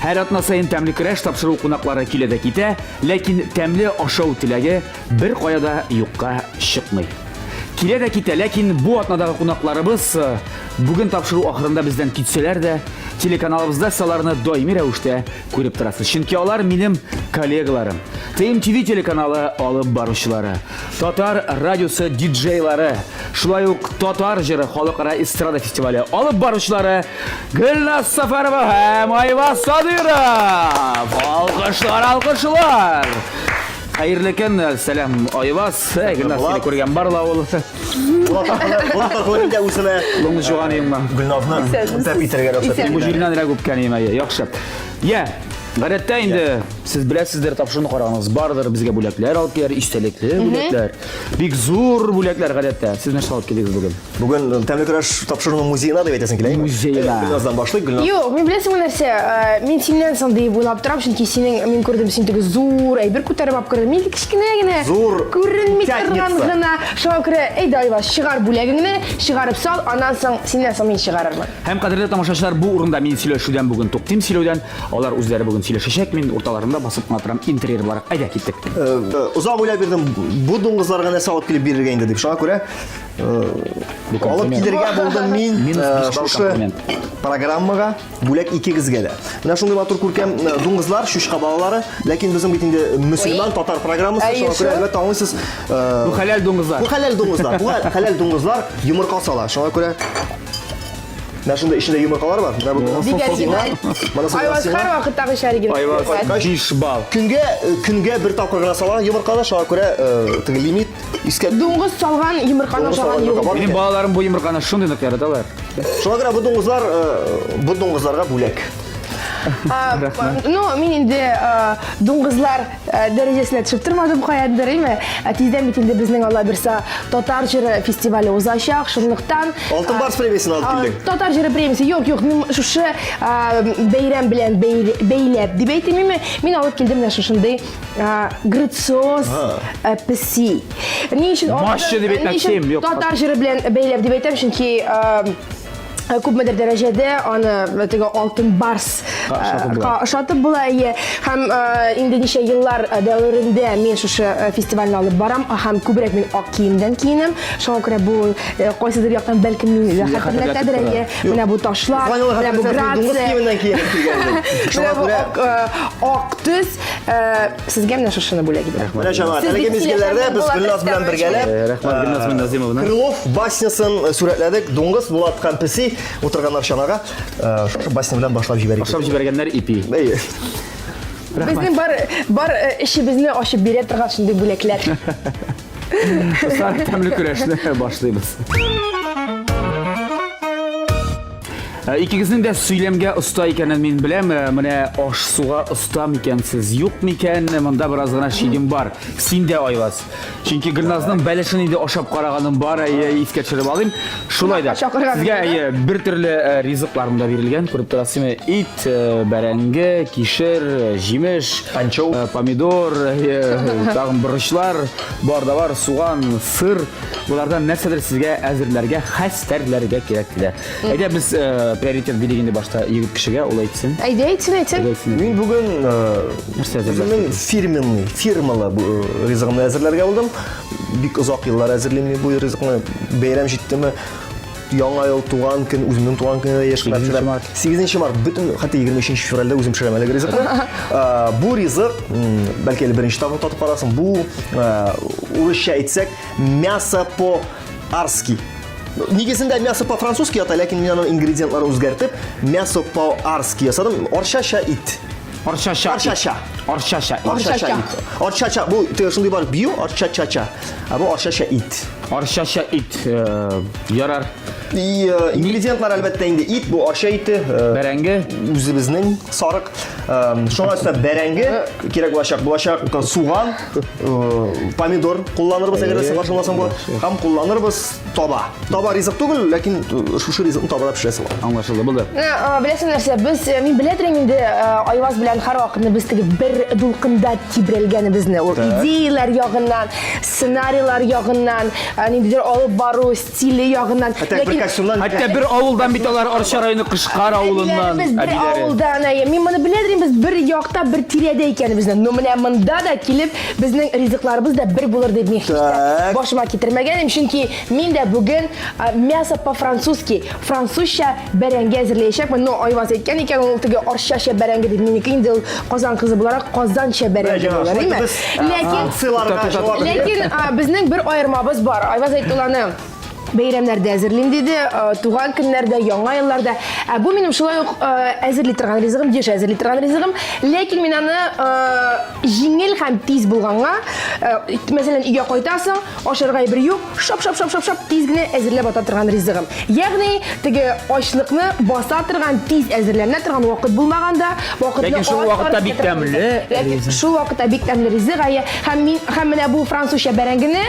Һәр атна саен тәмле көрәш тапшыру кунаклары килә дә китә, ләкин тәмле ашау теләге бер кая да юкка чыкмый. Килә дә китә, ләкин бу атнадагы кунакларыбыз э, бүген тапшыру ахырында бездән китсәләр дә, телеканалыбызда сез аларны даими рәвештә күреп торасыз. Чөнки алар минем коллегаларым. ТМТВ телеканалы алып баручылары, Татар радиосы диджейлары, шулай ук Татар җыры халыкара эстрада фестивале алып баручылары Гөлназ Сафарова һәм Айваз Садыров. Алкышлар, алкышлар! Хәерле көн, сәлам, Айваз. Әй, Гөлназ сине күргән бар ла ул. Булат Ахунов да үзенә Лоңны жуган иңмә. Гөлназны тәп итәргә рөхсәт Бу җиреннән рәк үпкән име, яхшы. Я, гадәттә инде сез беләсездер, тапшыруны караганыгыз бардыр, безгә бүләкләр алып киләр, истәлекле бүләкләр. Бик зур бүләкләр гадәттә. Сез нәрсә алып килдегез бүген? Бүген э, тәмле көрәш тапшыруның музеена дип әйтәсең килә. Музеена. Гөлназдан башлыйк, Гөлназ. Юк, мин беләсеңме нәрсә, э, мин синнән соң дип уйлап торам, чөнки синең мин күрдем, син теге зур әйбер күтәреп алып кердең. Мин кечкенә генә зур күренми торган гына. Шуңа күрә, әйдә, Айваз, чыгар бүләгеңне, чыгарып сал, аннан соң синнән соң мин чыгарырмын. Һәм кадерле тамашачылар, бу урында мин сөйләшүдән бүген туктыйм сөйләүдән. Алар үзләре бүген сөйләшәчәк, мин урталарында басып кына торам интерьер буларак. Әйдә, киттек. Э, э, озак уйлап йөрдем, бу дуңгызларга нәрсә алып килеп бирергә инде дип. Шуңа күрә э, алып килергә булдым мин шушы программага бүләк икегезгә дә. Менә шундый матур күркәм дуңгызлар, чучка балалары, ләкин безнең бит инде мөселман татар программасы, шуңа күрә әлбәттә аңлыйсыз. Бу хәләл дуңгызлар. Бу хәләл дуңгызлар. Бу хәләл дуңгызлар йомырка сала. Шуңа күрә Менә шунда эчендә йомыркалар бар. Менә бу Бик оригиналь. Айваз һәрвакыттагыча оригиналь. Айваз 5 балл. Көнгә э, көнгә бер тапкыр гына сала йомырканы, шуңа күрә э, теге лимит искә. Дуңгыз салган йомырканы ашаган юк. Минем балаларым бу йомырканы шундый нык яраталар. Шуңа күрә бу дуңгызлар э, бу дуңгызларга бүләк. Ну, мин инде дуңгызлар Э, дәрәҗәсенә төшеп тормадым каяндыр, әйме? Э, тиздән бит инде безнең Алла бирса татар җыры фестивале узачак, шунлыктан Алтын э, барс премиясен алып килдең. Татар җыры премиясе. Юк, юк, мин шушы бәйрәм белән бәйләп дип әйтим, әйме? Мин алып килдем менә шушындый грациоз песи. Ни өчен Машчы дип әйтмәкче юк. Татар җыры белән бәйләп дип әйтәм, чөнки Э, күпмедер дәрәҗәдә аны э, теге алтын барс э, ошатып була әйе һәм инде ничә еллар дәверендә мин шушы фестивальне алып барам һәм күбрәк мин ак киемдән киенәм шуңа күрә бу кайсыдыр яктан бәлкем мине дә хәтерләтәдер әйе менә бу ташлар менә бу грация менә бу ак төс Сезгә менә шушыны бүләк итәм. Менә җәмәгать, әлеге мизгелләрдә без Гөлназ белән бергәләп Рәхмәт Гөлназ Минназимовна. Крылов баснясын сурәтләдек. Дуңгыз, Булат һәм песи утырганнар чанага. Шушы басня белән башлап җибәрик. Башлап җибәргәннәр ипи. Әйе. Безнең бар бар эшебезне ачып бирә торган шундый бүләкләр. Дуслар, тәмле көрәшне башлыйбыз. Э, икегезнең дә сөйләмгә оста икәнен мин беләм. Э, менә аш-суга оста микәнсез, юк микән? Монда бераз гына шигем бар. Син дә Айваз. Чөнки Гөлназның бәлешен инде ашап караганым бар, әйе, искә төшереп алыйм. Шулай да. Сезгә әйе, бер төрле э, ризыклар монда бирелгән, күреп торасызмы? Ит, бәрәңге, кишер, җимеш, анчоус, помидор, тагын борычлар, бар да бар, суган, сыр. Болардан нәрсәдер сезгә әзерләргә, хәстәрләргә кирәк килә. Әйдә без э, приоритет бирик инде башта егет кешегә, ул әйтсен. Әйдә, әйтсен, әйтсен. Әйтсен. Мин бүген э, Нәрсә әзерләрсең? үземнең фирменный, фирмалы бу, э, ризыгымны әзерләргә булдым. Бик озак еллар әзерлим мин бу ризыкны. Бәйрәм җиттеме? Яңа ел, туган көн, үземнең туган көнемдә еш кына 8 пешерәм. март. 8 март, бөтен, хәтта 23 февральдә үзем пешерәм әлеге ризыкны. Э, Бу ризык, м, бәлки әле беренче тапкыр татып карарсың, бу, э, урысча әйтсәк, мясо по-арски. Нигезендә мясо по-французски ята, ләкин мин аның ингредиентларын үзгәртеп, мясо по-арски ясадым. Арчача ит. Арчача. Арчача. Арчача. Арчача ит. Арчача. Бу теге шундый бар бию, арчачача. Ә бу арчача ит. Арчача ит. Э, ярар. И э, ингредиентлар әлбәттә инде ит, бу арча ите. Э, бәрәңге. Үзебезнең сарык. Шуңа өстәп бәрәңге кирәк булачак, булачак суган, помидор кулланырбыз, әгәр дә син каршы буласың бу. Һәм кулланырбыз. таба. Таба ризык түгел, ләкин шушы ризыкны табада пешерәсе бар. Аңлашылды, булды. Беләсең нәрсә, без мин белә торам инде Айваз белән һәрвакытны без теге бер дулкында тибрәлгәнебезне. Ул идеяләр ягыннан, сценарийлар ягыннан, ниндидер алып бару стиле ягыннан. Хәтта бер костюмнан Хәтта бер авылдан бит алар Арча районы Кышкар авылыннан. Без бер авылдан, әйе. Мин моны белә идем, без бер якта, бер тирәдә икәнебезне. Но менә монда да килеп, безнең ризыкларыбыз да бер булыр дип мин һич тә башыма китермәгән идем, чөнки мин дә бүген мясо по-французски, французча бәрәңге әзерләячәкмен. Но Айваз әйткән икән, ул теге арчача бәрәңге дип, минеке инде ул Казан кызы буларак казанча бәрәңге булыр, әйме? Ләкин ләкин безнең бер аермабыз бар. Айваз әйтте ул аны бәйрәмнәрдә әзерлим диде, туган көннәрдә, яңа елларда. Ә бу минем шулай ук әзерли торган ризыгым, еш әзерли торган ризыгым. Ләкин мин аны җиңел һәм тиз булганга, мәсәлән, өйгә кайтасың, ашарга әйбер юк, шап-шап-шап-шап-шап тиз генә әзерләп ата торган ризыгым. Ягъни, теге ачлыкны баса торган, тиз әзерләнә торган вакыт булмаганда, вакытны Ләкин шул вакытта бик тәмле Ләкин шул вакытта бик тәмле ризык, әйе. Һәм мин һәм менә бу французча бәрәңгене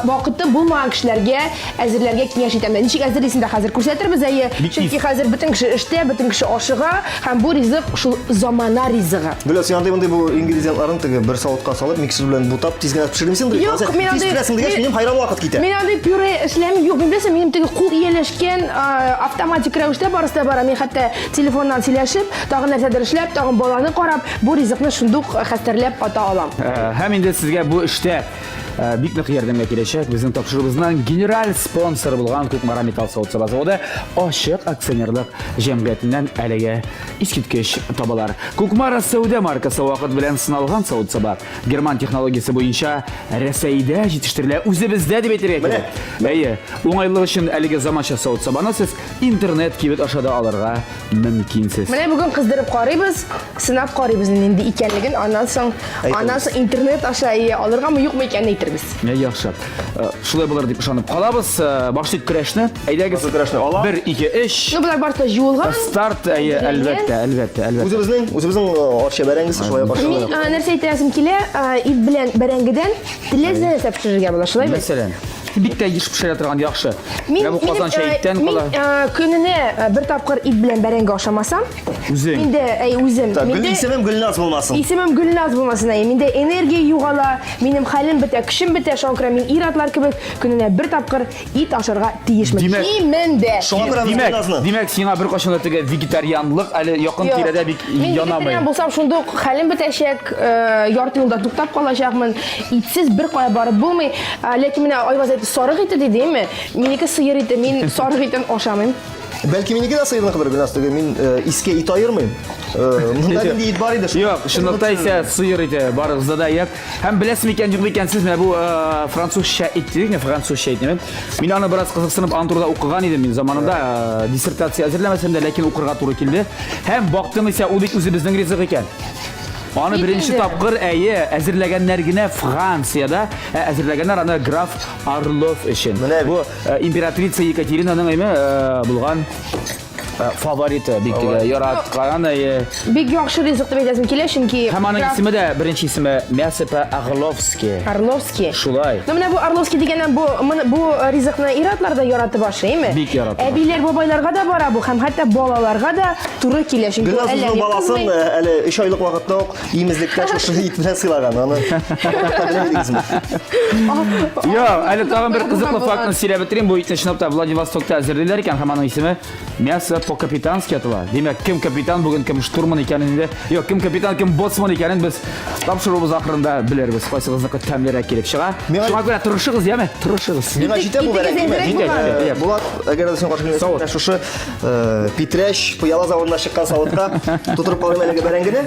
вакыты булмаган кешеләргә әзерләргә киңәш итәм. Ничек әзерлисен дә хәзер күрсәтербез, әйе. Чөнки хәзер бөтен кеше эштә, бөтен кеше ашыга, һәм бу ризык шул замана ризыгы. Гөлназ, син андый мондый бу ингредиентларын теге бер савытка салып, миксер белән бутап, тиз генә пешермисеңдер? Юк, мин андый. Тиз пешерәсең дигәч, минем хайран вакыт китә. Мин андый пюре эшләмим. Юк, мин беләсең, минем теге кул ияләшкән автоматик рәвештә барысы да бара. Мин хәтта телефоннан сөйләшеп, тагын нәрсәдер эшләп, тагын баланы карап, бу ризыкны шундук хәстәрләп ата алам. Һәм инде сезгә бу эштә бик нык ярдәмгә киләчәк безнең тапшыруыбызның генераль спонсоры булган Кукмара металл савыт-саба заводы ачык акционерлык җәмгыятеннән әлеге искиткеч табалар. Кукмара сәүдә маркасы вакыт белән сыналган савыт-саба. Герман технологиясе буенча Рәсәйдә җитештерелә, үзебездә дип әйтергә кирәк. Әйе, уңайлык өчен әлеге заманча савыт-сабаны сез интернет кибет аша да алырга мөмкинсез. Менә бүген кыздырып карыйбыз, сынап карыйбыз нинди икәнлеген, аннан соң, аннан соң интернет аша ие алыргамы, юкмы икәнен әйтербез. Ә, яхшы. Э, шулай булыр дип ышанып калабыз. Э, башлыйк көрәшне. Әйдәгез. Көрәшне ала. 1 2 3. Ну, болар барысы да җуылган. Старт, әйе, әлбәттә, әлбәттә, әлбәттә. Үзебезнең, үзебезнең э, арча бәрәңгесе шулай башлана. Мин нәрсә әйтәсем килә, ит белән бәрәңгедән теләсә нәрсә пешерергә була, шулай бит? Мәсәлән, бик тә еш пешерә торган яхшы. Мин, Менә бу казанча минем, иттән мин, кала. э, көненә бер тапкыр ит белән бәрәңге ашамасам, Үзең. Миндә, әй, үзем. Так, Гөл, Миндә исемем Гөлназ булмасын. Исемем Гөлназ булмасын, әй. Миндә энергия югала, минем хәлем бетә, көчем бетә, шуңа күрә мин ир-атлар кебек көненә бер тапкыр ит ашарга тиешмен. Димәк- Кимендә. Шуңа күрә без Димәк, Гөлназны. димәк, сиңа беркайчан да теге вегетарианлык әле якын Юк. тирәдә бик Мин янамый. вегетариан булсам, шунда ук хәлем бетәчәк, ярты юлда туктап калачакмын. Итсез бер кая барып булмый. Ләкин менә Айваз әйтте, сарык ите диде, әйме? Минеке сыер ите, мин сарык итен ашамыйм. Бәлки минеке дә сыерныкыдыр, Гөлназ, түгел, мин иске ит аермыйм. Монда нинди ит бар иде? Юк, чынлыкта исә сыер ите барыгызда да юк. Һәм беләсез микән, юк микән сез, менә бу французча ит дидек, менә французча ит. Мин аны бераз кызыксынып аның турында укыган идем мин заманында, диссертация әзерләмәсәм дә, ләкин укырга туры килде. Һәм бактым исә, ул бит үзебезнең ризык икән. Аны беренче тапкыр әйе әзерләгәннәр генә Франциядә, ә әзерләгәннәр аны граф Орлов өчен. Менә бу императрица Екатеринаның әйме булган фавориты бик теге яраткан әйе. Бик яхшы ризык дип әйтәсем килә, чөнки Һәм аның исеме дә беренче исеме мясо по-орловски. Орловски. Шулай. Ну менә бу Орловский дигәннән бу бу ризыкны ир-атлар да яратып ашый, әйме? Бик яратып. Әбиләр, бабайларга да бара бу һәм хәтта балаларга да туры килә, чөнки Гөлназ үзенең баласын әле 3 айлык вакытта ук имезлектә шушы ит белән сыйлаган. Аны белә Юк, әле тагын бер кызыклы фактны сөйләп бетерим. Бу итне чынлап та Владивостокта әзерлиләр икән һәм аның исеме мясо по-капитански атала. Димәк, кем капитан бүген, кем штурман икәнен инде, юк, кем капитан, кем боцман икәнен без тапшыруыбыз ахырында белербез. Кайсыгызныкы тәмлерәк килеп чыга. Шуңа күрә тырышыгыз, яме? Тырышыгыз. Миңа җитә бу бәрәңге. Җитә, Булат, әгәр дә син каршы килмәсәң, шушы Питрәч пыяла заводына чыккан савытка тутырып калыйм әлеге бәрәңгене.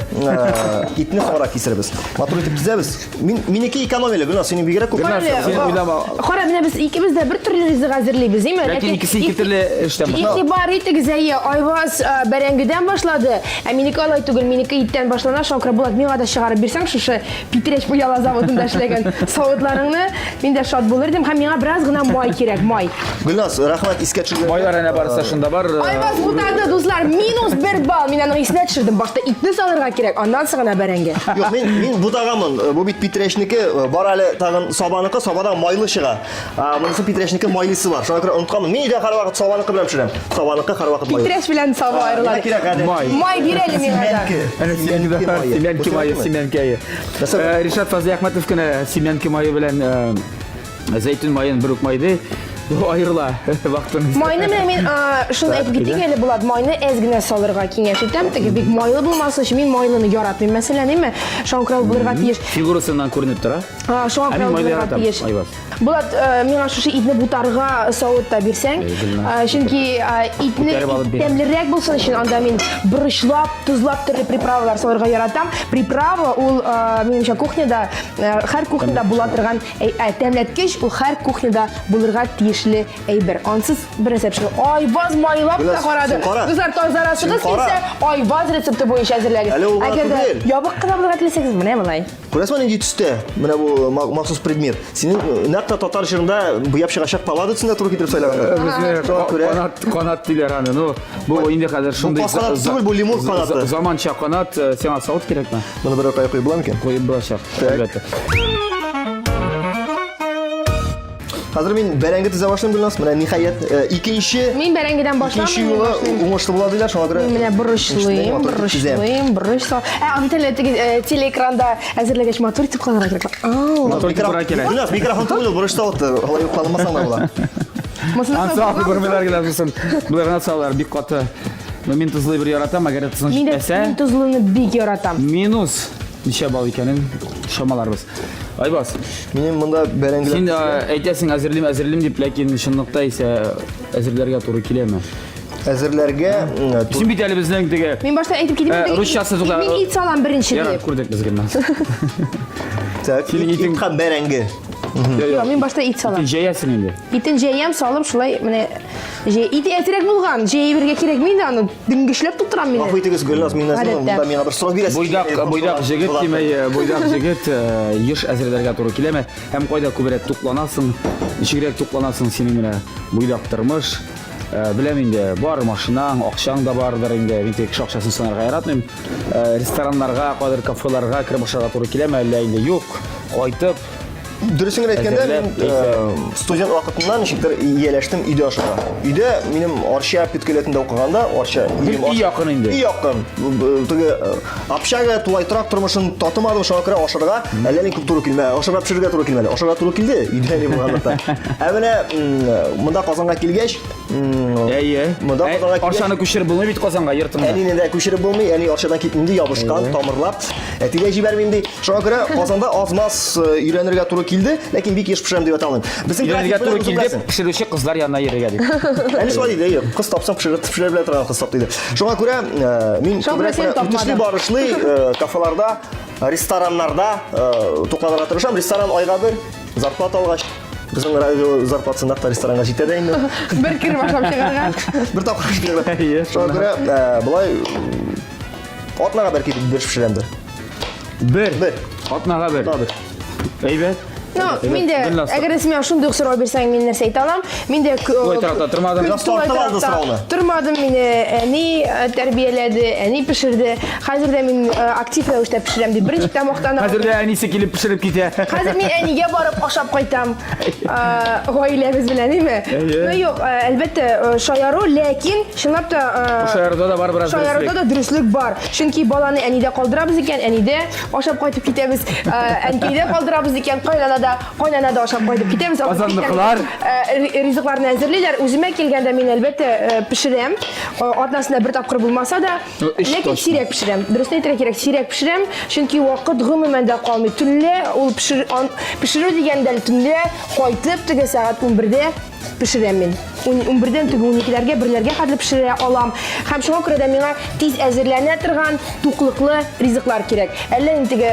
Итне соңрак кисербез. Матур итеп тезәбез. Мин минеке экономияле, Гөлназ, синең бигрәк күп. Гөлназ, син уйлама. Кара, менә без икебез дә бер төрле ризык әзерлибез, әйме? Ләкин икесе ике төрле эштән башлана. Игътибар итегез, әйе, Әйе, Айваз э, бәрәңгедән башлады, ә минеке алай түгел, минеке иттән башлана. Шуңа күрә Булат, миңа да чыгарып бирсәң шушы Питрәч пыяла заводында эшләгән савытларыңны, мин дә шат булыр идем. Һәм миңа бераз гына май кирәк, май. Гөлназ, рәхмәт искә төшергәнгә. Майлар әнә барысы шунда бар. Айваз бутады, дуслар, минус бер балл. Мин аның исенә төшердем. Башта итне салырга кирәк, аннан соң гына бәрәңге. Юк, мин мин бутаганмын. Бу бит Питрәчнеке, бар әле тагын Сабаныкы, Сабада майлы чыга. А, монысы Питрәчнеке майлысы бар. Шуңа күрә онытканмын. Мин өйдә һәрвакыт Сабаныкы белән пешерәм. Сабаныкы һәрвакыт майлы. Питрәч белән Саба аерыла. Миңа кирәк гадәти. Май. Май бир әле миңа да. Әнә Симәнке мае. Симәнке мае, симәнке мае. Нәрсә? Э, Ришат Фазлиәхмәтов кенә симәнке мае белән э, зәйтүн маен бер үк майды. Бу аерыла вакытын. Майны менә мин а, шуны әйтеп китик әле, Булат, майны әз генә салырга киңәш итәм. Теге бик майлы булмасын өчен мин майлыны яратмыйм, мәсәлән, әйме? Шуңа күрә ул булырга тиеш. Фигурасыннан күренеп тора. А, Шуңа Ә күрә мин ул майлы булырга яратам, тиеш. Айваз. Булат, э, миңа шушы итне бутарга савыт та бирсәң, Әй, Гөлназ, э, чөнки э, итне Күтәреп алып бирәм. тәмлерәк булсын өчен анда мин борычлап, тозлап төрле приправалар салырга яратам. Приправа ул, э, минемчә, кухняда, э, һәр кухняда була торган әй- ә, тәмләткеч, ул һәр кухняда булырга тиешле әйбер. Ансыз бер рецепт шул. Айваз майлап та Гөлназ, карады. син кара. Дуслар, тазарасыгыз Син кара. килсә, Айваз рецепты буенча әзерләгез. Әле ул гына Әгәр дә түгел. ябык кына булырга теләсәгез, менә болай. Күрәсеңме, нинди төстә? Менә бу махсус предмет. Синең э, нәкъ тә татар җырында буяп чыгачак помада төсенә туры китереп сайлаганнар. Безне Шуңа күрә канат канат диләр аны. Ну, бу инде хәзер шундый бу канат түгел, бу лимон канаты. Заманча канат, э, сиңа савыт кирәкме? Моны бер кая куеп була микән? Куеп булачак, әлбәттә. Хәзер мин бәрәңге тезә башлыйм, Гөлназ. Менә ниһаять, э, икенче Мин бәрәңгедән башлам. Икенче юлы уңышлы була диләр, шуңа күрә. Мин менә борычлыйм, борычлыйм, борыч сал. Ә, аны теле теге э, телеэкранда әзерләгәч матур итеп кыланырга кирәк. Ау. Матур итеп кыланырга кирәк. Гөлназ, микрофон түгел, борыч салыпты. Алай ук кыланмасаң да була. Ансы акыл күрмиләр генә булсын. Болар гына салалар бик каты. Но мин тозлы бер яратам, әгәр тозың Мин дә җитмәсә, мин тозлыны бик яратам. минус ничә балл икәнен чамаларбыз. Айбас, Минем монда бәрәңгеләр. Син әйтәсең әзерлим, әзерлим дип, ләкин чынлыкта исә әзерләргә туры киләме? Әзерләргә Син бит әле безнең теге Мин башта әйтеп китим. Э, русчасы тукта. Мин ит салам беренче Ярар, дип. күрдек без генә. Так, Синең итең һәм бәрәңге. Юк, мин башта ит салам. Итен җәясең инде. Итен җәям салып шулай менә җәй ит әзрәк булган, җәя бирергә кирәкми инде аны дөңгечләп тутырам мин. Гафу итегез, Гөлназ, мин монда миңа бер сорау бирәсез. Буйдак, буйдак җегет димәй, буйдак җегет еш әзерләргә туры киләме? Һәм кайда күбрәк тукланасың? Ничегрәк тукланасың синең менә буйдак тормыш? Беләм инде, бар машинаң, акчаң да бардыр инде. Мин тек кеше акчасын санарга яратмыйм. Рестораннарга, кайдыр кафеларга кереп ашарга туры киләме, әллә инде юк? Кайтып, Дөресен генә әйткәндә, мин э, студент вакытыннан ничектер ияләштем өйдә ашарга. Өйдә минем Арча педкөллиятендә укыганда, Арча өем Өй якын инде. Өй якын. Теге э, общага, тулай торак тормышын татымадым, шуңа күрә ашарга әллә ни күп туры килмәде. Ашарга пешерергә туры килмәде. Ашарга туры килде, өйдә ни булганлыктан. Ә менә монда Казанга килгәч, Әйе. Монда Ә, Казанга килгәч, Арчаны күчереп булмый бит Казанга, йортыңны. Әнине дә күчереп булмый, әни Арчадан китмим ди, ябышкан, тамырлап. Әти дә җибәрмим ди. Шуңа күрә Казанда аз-маз э, өйрәнергә туры килде, ләкин бик еш пешерәм дип әйтә алмыйм. Безнең Өйрәнергә график туры белән үзең килде, беләсең. пешерүче кызлар янына йөрергә дип. Әни шулай диде, әйе, кыз тапсаң пешерә, пешерә белә торган кыз тап диде. Шуңа күрә э, мин Шуңа күрә күбрәк син менә тапмадың. үтешли барышлый э, кафеларда, рестораннарда э, тукланырга тырышам. Ресторан айга бер, зарплата алгач. Безнең радио зарплатасы нәкъ ресторанга җитә дә инде. Бер кереп ашап чыгарга. Бер тапкыр чыгарга. Әйе, Шуңа күрә э, болай атнага бәлки бер пешерәмдер. Бер. Бер. Атнага бер. Атнага бер. Әйбәт. Ну, мин дә, әгәр син миңа шундый ук сорау бирсәң, мин нәрсә әйтә алам? Мин дә Тулай торакта тормадым. Гөлназ тартып алды сорауны. Тормадым, мине әни э, тәрбияләде, әни пешерде. Хәзер дә мин э, актив рәвештә пешерәм дип берничек тә мактана Хәзер дә әнисе килеп пешереп китә. Хәзер мин әнигә барып ашап кайтам. Э, гаиләбез белән, әйме? Әйе. Ну юк, э, әлбәттә, э, шаяру, ләкин чынлап та э, Шаяруда да бар бераз Шаяруда дөреслек. да дөреслек бар. Чөнки баланы әнидә калдырабыз икән, әнидә ашап кайтып китәбез. Э, Әнкәйдә калдырабыз икән, кайнанада, кайнанада ашап кайтып китәбез. Алар бик Казанныкылар. тәмле, э, ризыкларны әзерлиләр. Үземә килгәндә мин әлбәттә э, пешерәм. Э, Атнасына бер тапкыр булмаса да, Ну, өч ләкин точно. сирәк пешерәм. Дөресен әйтергә кирәк, сирәк пешерәм, чөнки вакыт гомумән дә калмый. Төнлә ул пешер, ан, пешерү дигәндә әле төнлә кайтып теге сәгать 11-дә пешерәм мин. 11-дән теге 12-ләргә, 1-ләргә хәтле пешерә алам. Һәм шуңа күрә дә миңа тиз әзерләнә торган туклыклы ризыклар кирәк. Әллә инде теге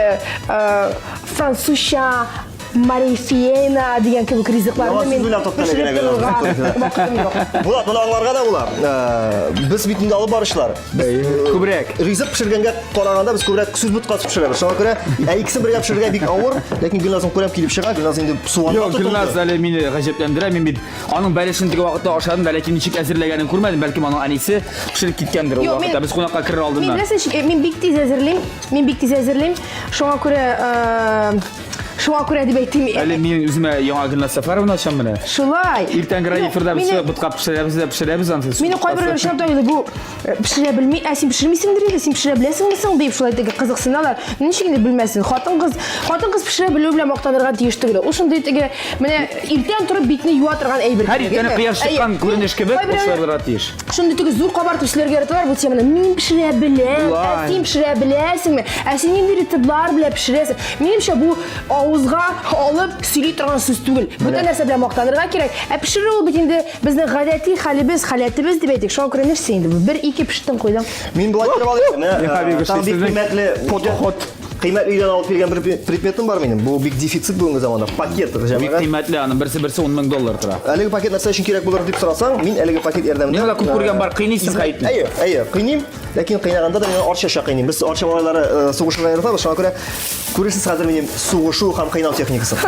э, французча Марифиена дигән кебек ризыкларны мин пешереп торырга вакытым юк. Булат, моны аңларга да була. Э, без бит инде алып баручылар. Без э, күбрәк ризык пешергәнгә караганда без күбрәк сүз боткасы пешерәбез. Шуңа күрә ә икесен бергә пешерергә бик авыр, ләкин Гөлназны күрәм килеп чыга. Гөлназ инде суганга Юк, Гөлназ әле мине гаҗәпләндерә. Мин бит аның бәлешен теге вакытта ашадым да, ләкин ничек әзерләгәнен күрмәдем. Бәлкем аның әнисе пешереп киткәндер ул вакытта. Без кунакка керер алдыннан. Мин беләсең, мин бик тиз әзерлим. Мин бик тиз әзерлим. Шуңа күрә э, шуңа күрә дип әйтим. Әле мин үземә яңа Гөлназ Сәфәровна ачам менә. Шулай. Иртәнге эфирда без ботка пешерәбез дә пешерәбез ансы. Мине кайберәүләр чынлап та уйлый, бу э, пешерә белми, ә син пешермисеңдер инде, син пешерә беләсеңме соң дип шулай теге кызыксыналар. Ничек инде белмәсен? Хатын-кыз, хатын-кыз пешерә белү белән мактанырга тиеш түгел. Ул шундый теге менә иртән торып битне юа торган әйбер. Һәр иртәне кояш чыккан күренеш кебек ул шулай тиеш. Шундый теге зур кабартып эшләргә яраталар бу теманы. Мин пешерә беләм, ә син пешерә беләсеңме? Ә син нинди рецептлар белән пешерәсең? Минемчә, бу авызга алып сөйли торган сүз түгел. Бүтән нәрсә белән мактанырга кирәк. Ә пешерү ул бит инде безнең гадәти хәлебез, халәтебез дип әйтик. Шуңа күрә нәрсә инде бу? Бер-ике пештең куйдың. Мин болай торып алыйм. Менә бик кыйммәтле подход. Кыйммәтле өйдән алып килгән бер предметым бар минем. Бу бик дефицит бүгенге заманда. Пакет, җәмәгать. Бик кыйммәтле, аның берсе-берсе 10 мең доллар тора. Әлеге пакет нәрсә өчен кирәк булыр дип сорасаң, мин әлеге пакет ярдәмендә Мин анда күп күргән бар, кыйныйсың хәйтне. Әйе, әйе, кыйныйм. Ләкин кыйнаганда да мин арчача кыйныйм. Без арча малайлары э, сугышырга яратабыз, шуңа күрә күрерсез хәзер минем сугышу һәм кыйнау техникасын.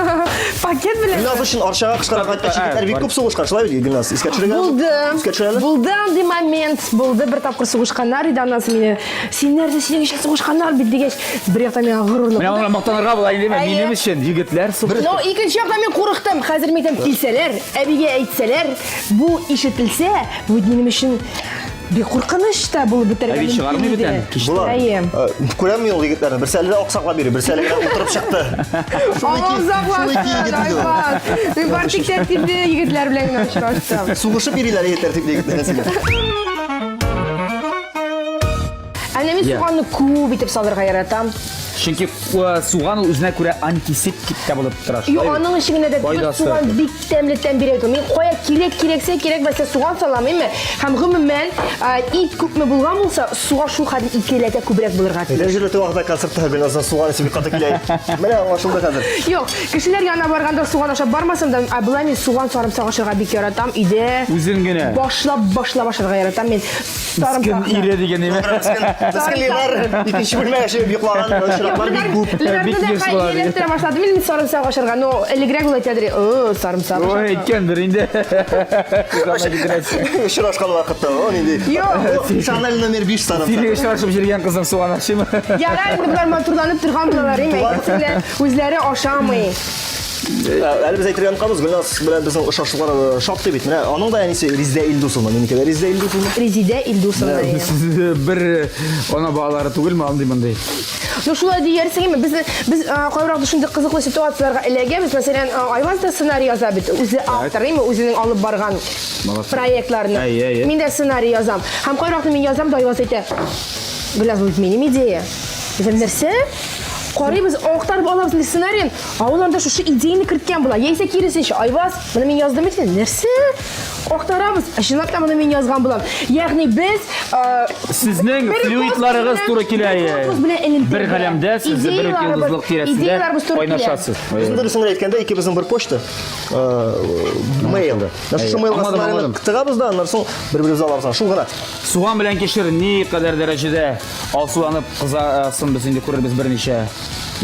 Пакет белән. Гөлназ өчен Арчага кышкарга кайткач егетләр бик күп сугышкан, шулай бит, Гөлназ? Искә төшерегез. Булды. Искә төшерәле. Булды андый момент. Булды бер тапкыр сугышканнар иде, аннан соң мине Син нәрсә, синең өчен сугышканнар бит дигәч, бер яктан миңа горурлык. Менә аңа мактанырга була инде, минем өчен егетләр сугыш. Но икенче яктан мин курыктым. Хәзер мин әйтәм, килсәләр, әбигә әйтсәләр, бу ишетелсә, бу бит минем өчен бик куркыныч та булып бетәргә Әби чыгармый бит әле. Була. Әйе. Күрәм мин ул егетләрне. Берсе әле дә аксаклап йөри, берсе әле генә утырып чыкты. Шул ике егет иде ул. Мин бар тик тәртипле егетләр белән генә очраштым. Сугышып йөриләр егетләр, тәртипле егетләр. Ә менә мин суганны күп итеп салырга яратам. Чөнки э, суган ул үзенә күрә антисептик та булып тора. Юк, аның өчен генә дә түгел, суган бик тәмле тәм бирә. Мин кая кирәк кирәксә, кирәкмәсә суган салам, әйме? Һәм гомумән, э, ит күпме булган булса, суга шул хәтле икеләтә күбрәк булырга тиеш. Дәрәҗәле вакытта концертта Гөлназдан суган исе бик каты килә. Менә аңлашылды хәзер. Юк, кешеләр янына барганда суган ашап бармасам да, ә болай мин суган сарымсак ашарга бик яратам. Өйдә Үзен генә. Башлап башлап ашарга яратам мин. Мескен ире дигән әйме. Мескен Ленар икенче бүлмәгә чыгып йоклаган очраклар бик күп. Ленарны да ияләштерә башлады. Мин сарымсак ашарга, но элегрәк ул әйтәдер, о, сарымсак. Ой, әйткәндер инде. Очрашкан вакытта, о, нинди. Юк. Шанель номер 5 сарымсак. Сине очрашып йөргән кызың суган ашыймы? Ярар, инде болар матурланып торган булалар, әйме. Үзләре ашамый. Әле без әйтергә онытканбыз, Гөлназ белән безнең очрашулар э, шактый бит. Менә аның да әнисе Резидә Илдусовна, минеке дә Резидә Илдусовна. Резидә Илдусовна. Сез бер э, ана балалары түгелме, андый мондый? Ну шулай диярсең инде. Без без э, кайвакыт шундый кызыклы ситуацияләргә эләгәбез. Мәсәлән, Айваз да сценарий яза бит. Үзе автор, әйме, үзенең алып барган проектларны. Мин дә сценарий язам. Һәм кайвакыт мин язам да Айваз әйтә, Гөлназ, бу бит минем идея. Нәрсә? Карыйбыз, актарып алабыз инде сценариен, ә ул анда шушы идеяне керткән була. Яисә киресенчә, Айваз, моны мин яздым бит инде. Нәрсә? Актарабыз. Ә чынлап та моны мин язган булам. Ягъни без Сезнең флюидларыгыз туры килә. Бер галәмдә сез бер үк йолдызлык тирәсендә кайнашасыз. Безнең дөресен генә әйткәндә, икебезнең бер почта, мейл. Менә шушы мейлга сценарийны тыгабыз да, аннан соң бер-беребезне алабыз. Шул гына. Суган белән кишер ни кадәр дәрәҗәдә Алсуланып кызасын без инде күрербез берничә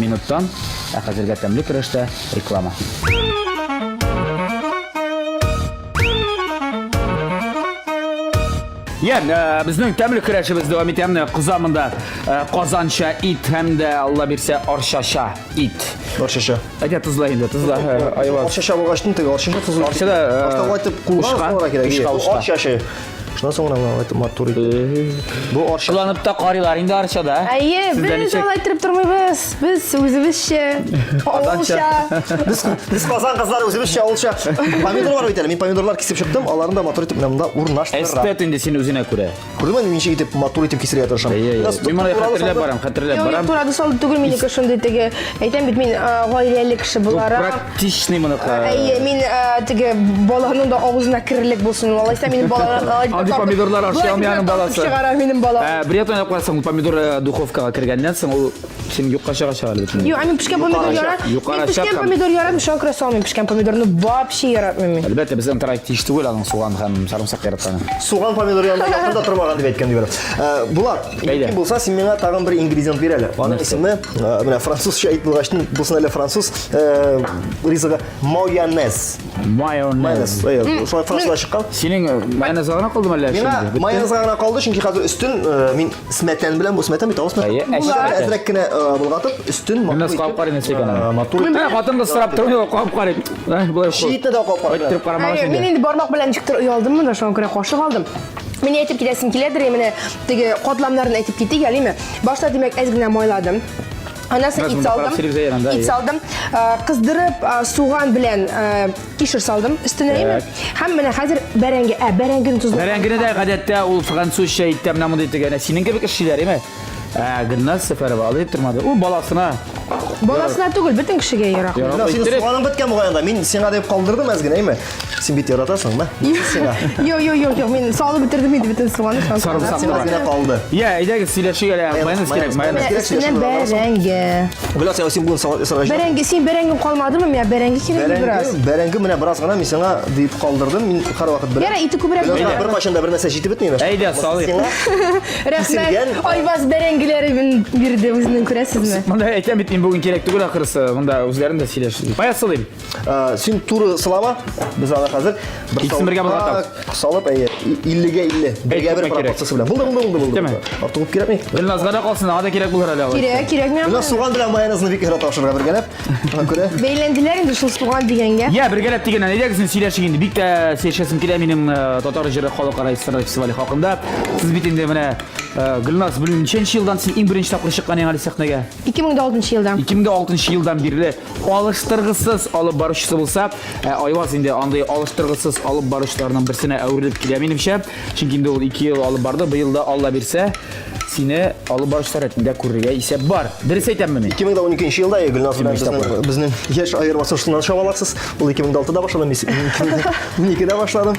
минуттан. Ә хәзергә тәмле көрәштә реклама. Я, э, безнең тәмле көрәшебез дәвам итә. Менә кыза монда э, казанча ит һәм дә Алла бирсә арчача ит. Арчача. Әйдә тозла инде, тозла. Э, Айваз. Арчача булгач, теге арчача тозлы. Арчада Башта кайтып кулга салырга кирәк. Арчача. Шуннан соң гына менә матур итеп. Бу арча. Кыланып та карыйлар инде арчада. Әйе, без алай иттереп тормыйбыз. Без үзебезчә, авылча. Без без Казан кызлары үзебезчә, авылча. Помидор бар бит әле. Мин помидорлар кисеп чыктым, аларны да матур итеп менә монда урнаштырам. Эстет инде син үзенә күрә. Күрдеңме, мин ничек итеп матур итеп кисергә тырышам. Мин моны хәтерләп барам, хәтерләп барам. Юк, турады салды түгел минеке шундый теге. Әйтәм бит, мин гаиләле кеше буларак. Практичный моныкы. Әйе, мин теге баланың да авызына керерлек булсын. Алайса минем балалар. Андый помидорлар ашый алмый аның баласы. Чыгара минем бала. Бер ятан якласаң, ул помидор духовкага кергәннән соң ул син юкка чыгачак әле бөтенләй. Юк, мин пешкән помидор яратмыйм. Мин пешкән помидор яратмыйм, шуңа күрә салмыйм пешкән помидорны вообще яратмыйм мин. Әлбәттә, безнең тарай тиеш түгел аның суган һәм сарымсак яратканы. Суган помидор янында якында тормаган дип әйткән дибәр. Булат, мөмкин булса, син миңа тагын бер ингредиент бир әле. Аның исеме, менә французча әйт булгач, булсын әле француз ризыгы майонез. Майонез. Майонез. Шулай французга чыккан. Синең майонезга гына калдымы әллә? Миңа майонезга гына калды, чөнки хәзер өстен мин Сметән белән бу сметән бит, авыз сметән. Әзрәк кенә болгатып, өстен матур итеп. Кабып карыйм нәрсә икән. Матур. Менә хатын кыз сорап тормый, кабып карыйм. Болай Читне дә кабып карыйм. Әйттереп карамагыз инде. Мин инде бармак белән ничектер оялдым монда, шуңа күрә кашык алдым. Мин әйтеп китәсем киләдер, менә теге катламнарын әйтеп китик әлеме. Башта димәк әз генә майладым. Аннан соң ит салдым. Ит салдым. Кыздырып, суган белән Кишер салдым өстенә әйме? Һәм менә хәзер бәрәңге. Ә, бәрәңгене тозлап. Бәрәңгене дә гадәттә ул французча итә менә мондый итеп әнә синең кебек эшлиләр, әйме? Ә, Гөлназ Сәфәрова алай итеп тормады. Ул баласына. Баласына түгел, бөтен кешегә ярак. Гөлназ, синең суганың беткән бугай анда. Мин сиңа дип калдырдым әз генә, әйме? Син бит яратасың, мә? Сиңа. Юк, юк, юк, юк, мин салып бетердем инде бөтен суганны. Сарымсак Сиңа генә калды. Я, әйдәгез сөйләшик әле. Майонез кирәк, майонез. Өстенә бәрәңге. Гөлназ, син бүген салат ясарга җыенасың? Бәрәңге, син бәрәңгең калмадымы? Миңа бәрәңге кирәк бит бераз. Бәрәңге менә бераз гына мин сиңа дип калдырдым. Мин һәрвакыт беләм. Ярар, ите күбрәк булыр. Беркайчан да бер нәрсә җитеп бетми. Әйдә, салыйк. Рәхмәт. Айваз бәрәңгеләре бирде үзенең, күрәсезме? Монда әйтәм бит, мин бүген кирәк түгел ахрысы. Монда үзләрен дә сөйләшеп. Кая салыйм? Син туры сылама, без аны хәзер бер Икесен бергә болгатабыз. Салып, әйе, 50-гә 50. Бергә бер пропорциясе белән. Булды, булды, булды, булды. Артык күп кирәкми. Гөлназга да калсын, аңа да кирәк булыр әле. Кирәк, кирәк миңа. Гөлназ суган белән майонезны бик ярата ашарга бергәләп. Шуңа күрә. Бәйләнделәр инде шул суган дигәнгә. Я, бергәләп дигәннән, әйдәгез инде сөйләшик инде. Бик тә сөйләшәсем килә минем татар җыры халыкара эстрада фестивале хакында. Сез бит инде менә Гөлназ, белмим, ничәнче елдан син иң беренче тапкыр чыккан идең әле сәхнәгә? 2006 елда. 2006 елдан бирле алыштыргысыз алып баручысы булса, ә Айваз инде андый алыштыргысыз алып баручыларның берсенә әверелеп килә минемчә. Чөнки инде ул 2 ел алып барды, быел да Алла бирсә, сине алып баручылар рәтендә күрергә исәп бар. Дөрес әйтәмме мин? 2012 елда Гөлназ белән безнең, безнең яшь аермасын шуннан чамаларсыз. Ул 2006-да башлады, мин 2012-дә башладым.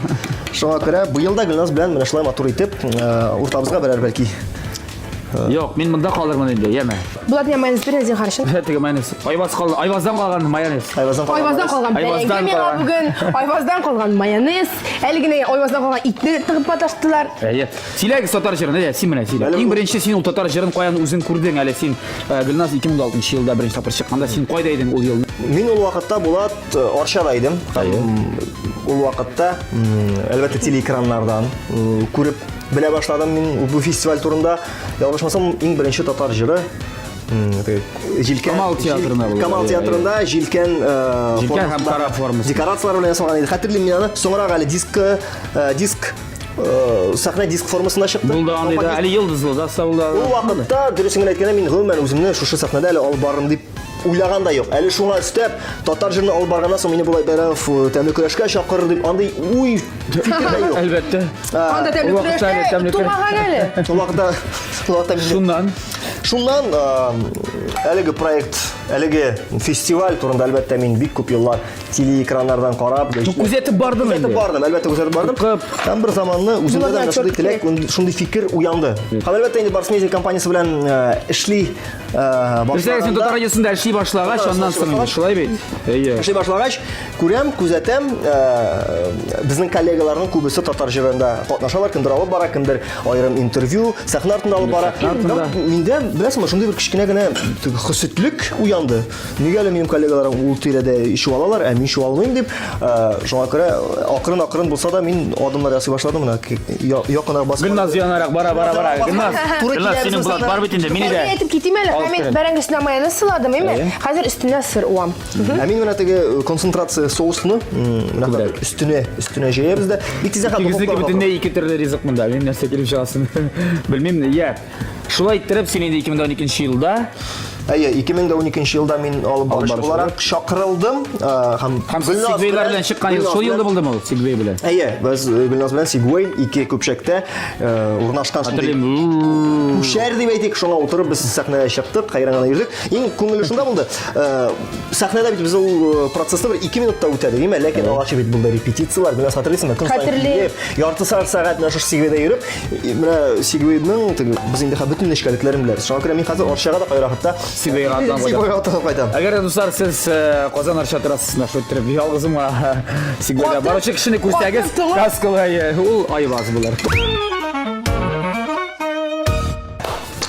Шуңа күрә быел да Гөлназ белән менә шулай матур итеп, уртабызга берәр бәлки. Юк, мин монда калырмын инде, яме. Булат миңа майонез бир, зинһар өчен. Теге майонез. Айваз калды, Айваздан калган майонез. Айваздан калган. Айваздан калган бәрәңге миңа бүген. Айваздан калган майонез. Әле генә айваздан калган итне тыгып маташтылар. Әйе. Сөйләгез татар җырын, әйдә, син менә сөйлә. Иң беренче син ул татар җырын каян үзең күрдең әле син? Гөлназ 2006 елда беренче тапкыр чыкканда син кайда идең ул елны? Мин ул вакытта Булат Арчада идем. Ул вакытта, әлбәттә, телеэкраннардан күреп белә башладым мин бу фестиваль турында. Ялгышмасам, иң беренче татар җыры Җилкән Камал театрында булды. Камал театрында Җилкән Җилкән һәм кара формасы. Декорацияләр белән ясалган иде. Хәтерлим мин аны. Соңрак әле диск диск сәхнә диск формасында чыкты. Булды андый да, әле йолдызлы да булды. Ул вакытта, дөресен генә әйткәндә, мин гомумән үземне шушы сәхнәдә әле алып барырмын дип уйлаган да юк. Әле шуңа өстәп, татар җырын алып барганнан соң мине болай Бәйрәмов тәмле көрәшкә чакырыр дип андый уй фикер дә юк. Әлбәттә. Анда тәмле көрәшкә тумаган әле. Ул вакытта, ул вакытта Шуннан. Шуннан әлеге проект, әлеге фестиваль турында әлбәттә мин бик күп еллар телеэкраннардан карап, күзәтеп бардым инде. Күзәтеп бардым, әлбәттә күзәтеп бардым. Һәм бер заманны үземдә дә шундый теләк, шундый фикер уянды. Һәм әлбәттә инде Барс Медиа компаниясе белән эшли Башлаганда, син татар радиосында эшли башлагач, аннан соң инде шулай бит. Әйе. Эшли башлагач, күрәм, күзәтәм, безнең коллегаларның күбесе татар җырында катнашалар, кемдер алып бара, кемдер аерым интервью, сәхнә артында алып бара. Миндә, беләсеңме, шундый бер кечкенә генә хөсетлек уянды. Нигә әле минем коллегаларым ул тирәдә чуалалар, ә мин чуалмыйм дип, шуңа күрә акрын-акрын булса да мин адымнар ясый башладым менә якынрак басып. Гөлназ янарак бара, бара, бара. Гөлназ, Гөлназ, синең блат бар бит инде, мине дә. Мин әйтеп китим әле, мин бәрәңге өстенә майонез сыладым, әйме? Хәзер өстенә сыр уам. Ә мин менә теге концентрация соусны менә өстенә, өстенә җәябез дә. Бик тиз хәтта. Икегезнеке бөтенләй ике төрле ризык монда. Мин нәрсә килеп чыгасын белмим. Я. Шулай иттереп, син инде 2012 елда Әйе, 2012 елда мин алып баручы буларак чакырылдым. Һәм Һәм Сигвейлар белән чыккан ел, шул елда булдымы ул Сигвей белән? Әйе, без Гөлназ белән Сигвей ике көпчәктә урнашкан шундый күчәр дип әйтик, шуңа утырып без сәхнәгә чыктык, хәйран гына йөрдек. Иң күңелле шунда булды. Сәхнәдә бит без ул процессны бер 2 минутта үтәдек, әйме? Ләкин алачы бит булды репетицияләр. Гөлназ хәтерлисеңме? Көн саен килеп, ярты сәгать менә шушы Сигвейдә йөреп, менә Сигвейның теге без инде бөтен нечкәлекләрен беләбез. Шуңа күрә мин хәзер Арчага да кайракытта Сигвейга атланып кайтам. Сигвейга атланып кайтам. Әгәр дә дуслар сез Казан Арча трассасында шулай иттереп ялгызым гына Сигвейда баручы кешене күрсәгез, каскалы ул Айваз булыр.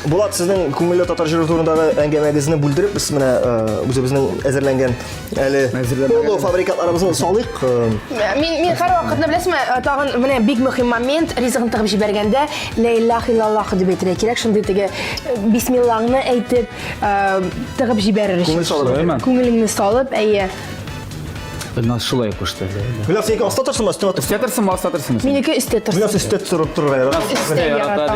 Булат, сезнең күңелле татар җыры турындагы әңгәмәгезне бүлдереп, без менә үзебезнең әзерләнгән әле полуфабрикатларыбызны салыйк. Мин мин һәр вакытны беләсезме, тагын менә бик мөһим момент, ризыгын тыгып җибәргәндә ла илаһ иллаллаһ дип әйтергә кирәк, шундый теге бисмиллаңны әйтеп, тыгып җибәрер өчен. Күңел салып. Күңелеңне салып, әйе. Гөлназ шулай кушты. Гөлназ, синеке аста торсынмы, өстә торсынмы? Өстә торсынмы, аста торсынмы? Минеке өстә торсын. Гөлназ өстә торып торырга ярата. Өстә ярата.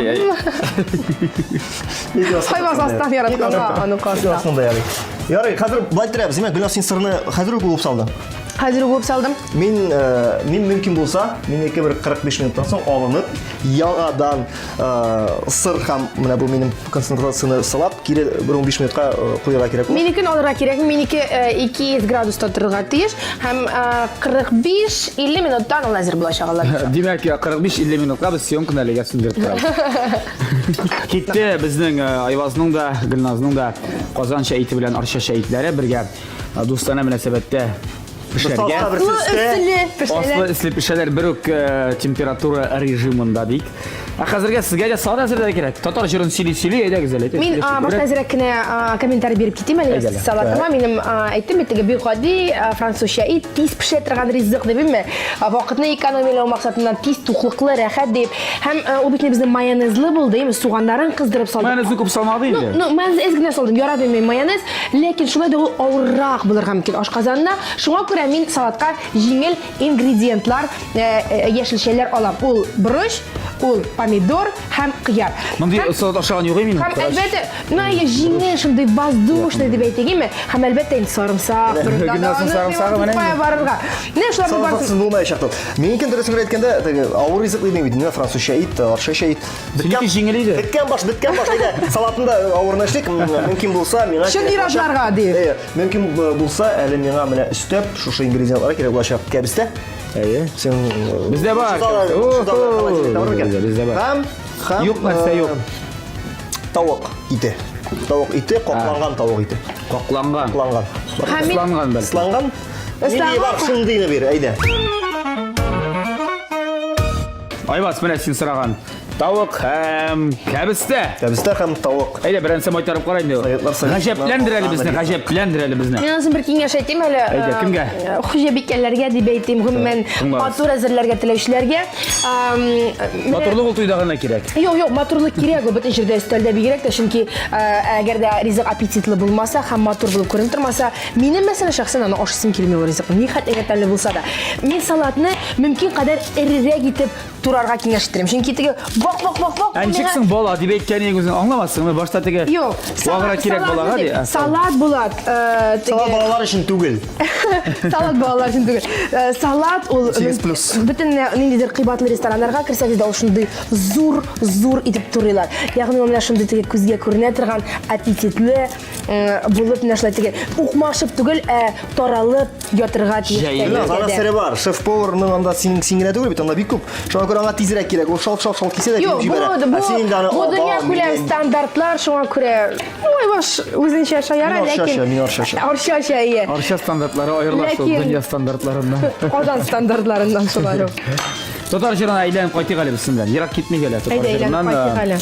Кайбас астан яратканга аныкы аста. Астында ярый. Ярый, хәзер былай иттерәбез. Димәк, Гөлназ, син сырны хәзер үк уып салдың. Хәзер үк уып салдым. Мин, мин мөмкин булса, минеке бер 45 минуттан соң алынып, яңадан сыр һәм менә бу минем концентрацияне сылап, кире бер 15 минутка куярга кирәк була. Минекен алырга кирәк, минеке 200 градуста торырга тиеш һәм 45-50 минуттан ул әзер булачак алла. Димәк, 45-50 минутка без съемканы әлегә сүндереп торабыз. Китте безнең Айвазның да, Гөлназның да Казанча ите белән Арчача итләре бергә дустанә мөнәсәбәттә пешәргә. Аслы өсле пешәләр бер үк температура режимында дик. Ә хәзергә сезгә дә салат әзерләргә кирәк. Татар җырын сөйли-сөйли, әйдәгез әле. Мин башта әзрәк кенә комментарий биреп китим әле салатыма. Минем әйттем бит теге бик гади французча ит, тиз пешә торган ризык дип, әйме? Вакытны экономияләү максатыннан тиз, туклыклы, рәхәт дип. Һәм ул бит безнең майонезлы булды, әйме? Суганнарын кыздырып салдым. Майонезны күп салмады инде. Ну, майонез әз генә салдым. Яратмыйм мин майонез. Ләкин шулай да ул авыррак булырга мөмкин ашказанына. Шуңа күрә мин салатка җиңел ингредиентлар, яшелчәләр алам. Ул борыч, ул помидор һәм кыяр. Мондый салат ашаган юк минем. Һәм әлбәттә, ну әйе, җиңел шундый воздушный дип әйтегеме? Һәм әлбәттә инде сарымсак, Гөлназның сарымсагы менә. Кая барырга. Менә шуларның барысы. Сарымсаксыз булмаячак ул. Минекен дөресен генә әйткәндә, теге авыр ризык димим бит, менә французча ит, арчача ит. Синеке җиңел иде. Беткән баш, беткән баш, әйдә, салатын да авырына эшлик, мөмкин булса, миңа Чын ир-атларга ди. Әйе, мөмкин булса, әле миңа менә өстәп шушы ингредиентлар кирәк булачак. Кәбестә. Әйе. Син Бездә бар. Бездә бар. Һәм һәм Юк нәрсә юк. Тавык ите. Тавык ите, какланган тавык ите. Какланган. Какланган. Ысланган бәлки. Ысланган. Нинди бар, шундыйны бир, әйдә. Айваз, менә син сораган тавык һәм кәбестә. Кәбестә һәм тавык. Әйдә, берәрсе майтарып кара инде. Советлар советлар. Гаҗәпләндер әле безне, гаҗәпләндер әле безне. Мин анысын бер киңәш әйтим әле. Әйдә, кемгә? Хуҗабикәләргә дип әйтим, гомумән, матур әзерләргә теләүчеләргә. Матурлык ул туйда гына кирәк. Юк, юк, матурлык кирәк ул бөтен җирдә өстәлдә бигрәк тә, чөнки әгәр дә ризык аппетитлы булмаса һәм матур булып күренеп тормаса, минем мәсәлән шәхсән аны ашыйсым килми ул ризыкны, нихәтле генә тәмле булса да. Мин салатны мөмкин кадәр эрерәк итеп турарга киңәш иттерәм. Чөнки теге вак вак вак вак. Ә ничек соң бала дип әйткән идең үзең аңламассыңмы? Башта теге Юк, ваграк кирәк балага ди. Салат була. Салат балалар өчен түгел. Салат балалар өчен түгел. Салат ул 8+. бөтен ниндидер кыйбатлы рестораннарга керсәгез дә ул шундый зур зур итеп турыйлар. Ягъни ул менә шундый теге күзгә күренә торган аппетитлы булып менә шулай теге укмашып түгел, ә таралып ятырга тиеш. Җәелеп. Аның сере бар. Шеф-поварның анда син син генә түгел бит, анда бик күп. Шуңа күрә аңа тизрәк кирәк. Ул шалт-шалт шалт кисә дә Юк, киеп бу, җибәрә. бу, Ә син инде аны бу дөнья күләм стандартлар, шуңа күрә ой, баш үзенчә шаяра, Мин ләкин арчача, мин арчача. Арчача, ие. Арча стандартлары аерыла шул Ләкин- дөнья стандартларыннан. Казан стандартларыннан шулай ук. Татар җырына әйләнеп кайтыйк әле без синнән. Ерак китмик әле татар Әйдә, әйләнеп җырыннан. кайтыйк әле.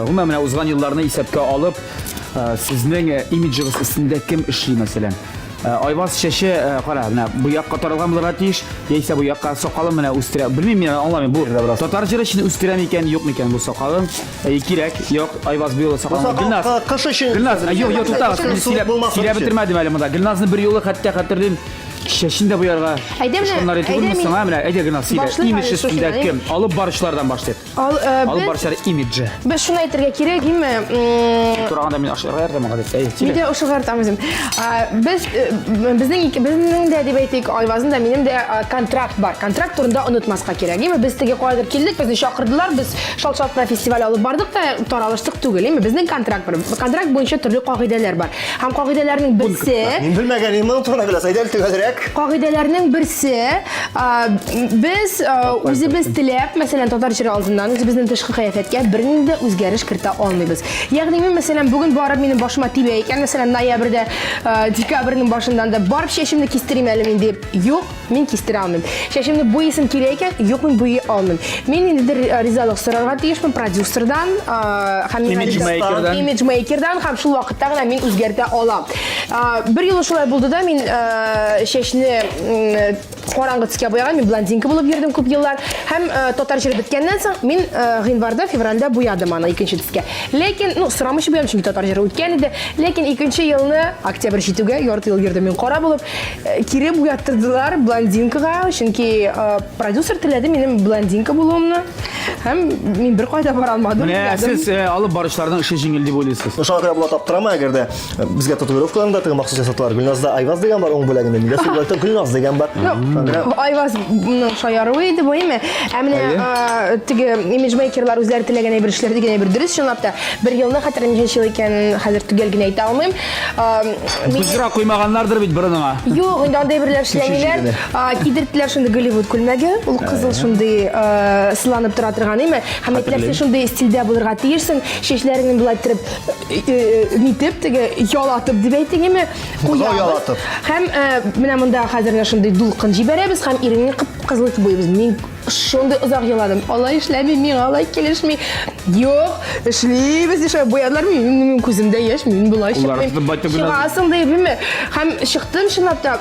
Гомумән, менә узган елларны исәпкә алып, сезнең имиджыгыз өстендә кем эшли, мәсәлән? Айваз чәче, кара, менә бу якка таралган булырга тиеш, яисә бу якка сакалын менә үстерә. Белмим, мин аңламыйм. Бу татар җыры өчен үстерә микән, юк микән бу сакалын? Әй, кирәк, юк, Айваз бу юлы сакалын. Гөлназ, кыш өчен. Гөлназ, юк, юк, туктагыз, мин сөйләп, сөйләп бетермәдем әле монда. Гөлназны бер юлы хәтта хәтерлим. Чәчен дә буярга. Әйдә менә, Шуннары әйдә түгелме мин- соң, ә? Менә әйдә генә сөйлә. Башлыйк Имидж әле өстендә шушыннан, кем? Алып баручылардан башлыйк. Ал, э, Алып без, баручылар имиджы. без шуны әйтергә кирәк, име? Тураганда мин ашарга яратам гадәттә. Әйе, Мин сөйлә. дә ошыга яратам үзем. А, Без э, безнең ике- безнең дә дип әйтик, Айвазның да минем дә а, контракт бар. Контракт турында онытмаска кирәк. Име без теге каядыр килдек, безне чакырдылар, без шалт-шалт кына фестиваль алып бардык та таралыштык түгел. Име безнең контракт бар. Контракт буенча төрле кагыйдәләр бар. Һәм кагыйдәләрнең берсе Мин белмәгән идем моның турында беләс. Әйдә әле төгәлрәк. Кагыйдәләрнең берсе, без үзебез теләп, мәсәлән, татар җыры алдыннан үзебезнең тышкы кыяфәткә бернинди дә үзгәреш кертә алмыйбыз. Ягъни мин, мәсәлән, бүген барып минем башыма тибә икән, мәсәлән, ноябрьдә, декабрьнең башыннан да барып чәчемне кистерим әле мин дип, юк, мин кистерә алмыйм. Чәчемне буйыйсым килә икән, юк, мин буйый алмыйм. Мин ниндидер ризалык сорарга тиешмен продюсердан, һәм миңа Имиджмейкердан. Имиджмейкердан һәм шул вакытта гына мин үзгәртә алам. Бер юлы шулай булды да, мин чәчне караңгы төскә буяган, мин блондинка булып йөрдем күп еллар. Һәм татар җыры беткәннән соң мин гыйнварда, февральдә буядым аны икенче төскә. Ләкин, ну, сорамыйча буядым, чөнки татар җыры үткән иде. Ләкин икенче елны, октябрь җитүгә, ярты ел йөрдем мин кара булып, кире буяттырдылар блондинкага, чөнки продюсер теләде минем блондинка булуымны. Һәм мин бер кайда бара алмадым. Менә сез алып баручыларның эше җиңел дип уйлыйсыз. Шуңа күрә Булат аптырама, әгәр дә безгә татуировкаларны да теге махсус ясаталар. Гөлназда Айваз дигән бар, уң бүләгендә. Миндә сул бүләктә Гөлназ дигән бар. Айвазның шаяруы иде бу, әйме? Ә менә теге имиджмейкерлар үзләре теләгән әйбер эшләр дигән әйбер дөрес, чынлап та. Бер елны хәтер ничәнче ел икәнен хәзер төгәл генә әйтә алмыйм. Боҗра куймаганнардыр бит борыныңа. Юк, инде андый әйберләр эшләмиләр. Кидерттеләр шундый Голливуд күлмәге, ул кызыл шундый сыланып тора торган, әйме? Һәм әйттеләр, син шундый стильдә булырга тиешсең, чәчләреңне болай иттереп нитеп, теге ялатып дип әйтик, әйме? Куябыз. Ялатып. Һәм менә монда хәзер менә шундый дулкын җибәрәбез һәм иреңне кып-кызыл итеп буйыбыз. Мин шундый озак еладым. Алай эшләми, миңа алай килешми. Юк, эшлибез, дип шулай буядылар. Минем күземдә яшь, мин болай Куллары чыкмыйм. тотып байтты гына. Чыгасың дип, әйме? Һәм чыктым чынлап та.